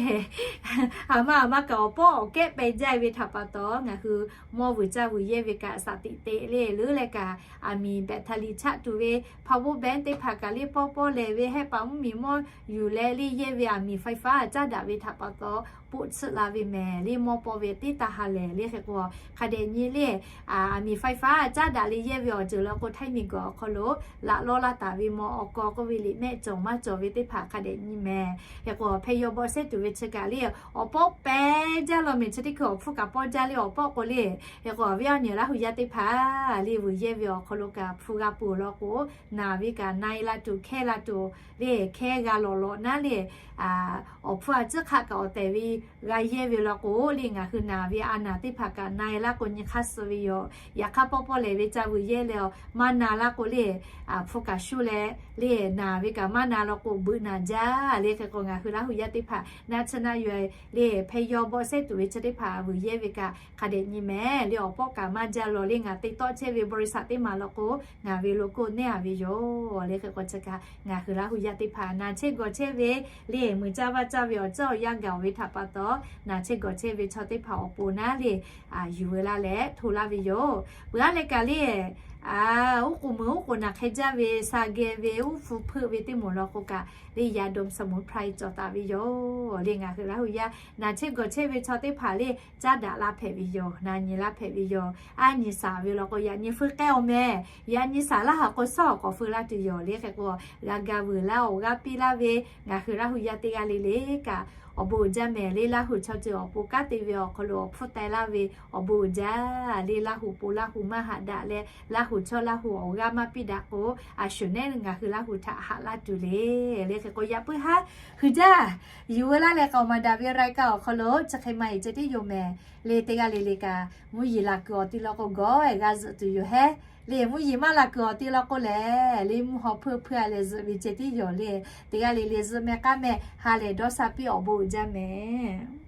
A ma a ma kaꞈ awˬ pawˆ awˬ kehˉ peh jaˇ ve htaꞈ pa taw, ngaˬ hui mawˇ vuiˬ caˇ vuiˬ yehˇ ve kaꞈ shaˍ tiꞈ teꞈ le. Leuˉ leh kaꞈ, aˬ miˍ แบตเตอรี่ chaˆ tuˬ ve power bank teˇ hpaˍ kaꞈ le, pawˇ pawˇ lehˬ ve hehˆ paˍ mvuhˇmiˬ mawˇ yuˬ leh le yehˇ ve aˬ miˍ ไฟฟ้า caˉ daꞈ ve htaꞈ pa taw, poˆ tsuhˆ la ve mehˍ le. Mawˇ paw ve teˇ taˇ ha lehˬ le. Hk'e k'o, hk'a dehꞈ nyi le, aˬ miˍ ไฟฟ้า caˉ daꞈ le yehˇ ve awˬ ceuˬ law k'o, htaiˇ miˬ gawˬ awˬ hk'aw lo laꞈ lawˇ laˇ taˍ ve mawˇ awˬ kaw k'oˆ ve liꞈ mehˆ cawˬ maˇ cawˬ ve teˇ hpaˍ hk'a dehꞈ nyi mehˍ. Hk'e k'o, hpehˇ yawˇ bawˆ sehˉ tuˬ ve chi kaꞈ le, awˬ pawˆ peh jaˇ law mehˍ. Chi teˇ hkui awˬ hpfuhˇ kaꞈ pawˇ jaˇ le, awˬ pawˆ k'o le. Hk'e k'o, awˬ viˉ awˬ nyi Laˇ hu yaˇ teˇ hpaˍ le, vuiˬ yehˇ ve awˬ hk'aw lo kaꞈ hpu g'a peuˬ law k'o, naˍ ve kaꞈ na e la tuˬ, hkehˇ la tuˬ le, hkehˇ g'a lawꞈ lawꞈ naˉ le, awˬ hpfuhˇ a ciˉ hk'aˆ kaꞈ awˬ tehˬ ve g'a yehˇ ve law k'o le, ngaˬ hui naˍ ve a naˍ teˇ hpaˍ kaꞈ na e laˇ k'o nyi hk'aˇ suh ve yoˬ. Yaꞈ hk'aˇ pawˇ pawˇ lehˬ ve ca vuiˬ yehˇ leh awˬ maˇ na laˇ k'o le, hpu kaꞈ shuˇ leh le, naˍ ve kaꞈ maˇ na law k'o beuꞈ naˍ jaˇ le. Hk'e k'o, ngaˬ hui Laˇ hu yaˇ teˇ hpaˍ naˆ tsuhˇ naˆ yaw le, hpehˇ yawˇ bawˆ sehˉ tuˬ ve chi teˇ hpaˍ vuiˬ yehˇ ve kaꞈ hk'a dehꞈ nyi mehˍ le. Awˬ pawˆ kaꞈ maˇ jaˇ law le, ngaˬ te tawˆ chehˇ ve บริษัท teˇ maˬ law k'o, ngaˬ ve โลโก้ neˇ a ve yoˬ le. Hk'e k'o, chi kaꞈ ngaˬ hui Laˇ hu yaˇ teˇ hpaˍ na chehˇ gawˬ chehˇ ve le, muiˬ caˇ vaˇ caˇ ve awˬ ceuˬ awˬ yanˇ gaˬ ve htaꞈ pa taw, na chehˇ gawˬ chehˇ ve chaw teˇ hpaˍ awˬ pon naˉ le, yuˬ veu laˇ leh hto laˇ ve yoˬ. Peuˬ aˉ leh kaꞈ le, uˉ k'oˍ meuˬ uˉ k'oˍ naˬ hk'e jaˇ ve sha geh ve uˉ hpu hpeuˆ ve teˇ moˍ law k'o kaꞈ le, ยาดมสมุนไพร cawˬ taˍ ve yoˬ le. Ngaˬ hui Laˇ hu yaˇ na chehˇ gawˬ chehˇ ve chaw teˇ hpaˍ le, caˉ daꞈ laˇ hpehꞈ ve yoˬ. Na nyi laˇ hpehꞈ ve yoˬ. A nyi shaˍ ve law k'o, yaꞈ nyi feu k'ehˇ awˬ meh, yaꞈ nyi shaˍ laˇ ha k'o, shaˉ awˬ k'awꞈ feu laˇ tuˬ yoˬ le. Hk'e k'o, g'a ga vuiˬ laˇ awˬ g'aˇ piˇ laˇ ve ngaˬ hui Laˇ hu yaˇ teˇ g'aˇ le le kaꞈ, awˬ bon uiˍ jaˇ mehˍ le. Laˇ hu chaw ceuˬ awˬ pon kanˉ te ve awˬ hk'aw lo awˬ hpfuhˇ teh laˇ ve awˬ bon uiˍ jaˇ le. Laˇ hu pon Laˇ hu maˇ haꞈ daꞈ leh, Laˇ hu chaw Laˇ hu awˬ g'aˇ maˇ piˇ daꞈ k'o, a shuˍ nehˉ ngaˬ hui Laˇ hu htaꞈ haꞈ laˇ tuˬ le. Le hk'e k'o, yaꞈ puiˉ haˉ hui jaˇ yuˬ veu laˇ leh k'aoˍ maˍ daꞈ ve รายการ awˬ hk'aw lo chi hk'e maˇ heˆ ceh tiˉ yoˬ mehˍ le. Teˇ g'aˇ le le kaꞈ mvuhˇ yeˬ laˬ kuiˬ awˬ ti law k'o, gawˬ g'a zuhꞈ tuˬ yoˬ hehˉ le. Mvuhˇ yeˬ maˇ laˬ kuiˬ awˬ ti law k'o lehˬ le, mvuhˇ haw hpeuˇ hpeuˇ a leh zuhꞈ ve ceh tiˉ yoˬ le. Teˇ g'aˇ le le zuhꞈ meh k'aˉ meh ha lehˬ dawˇ sha piˇ, awˬ bon uiˍ jaˇ mehˍ.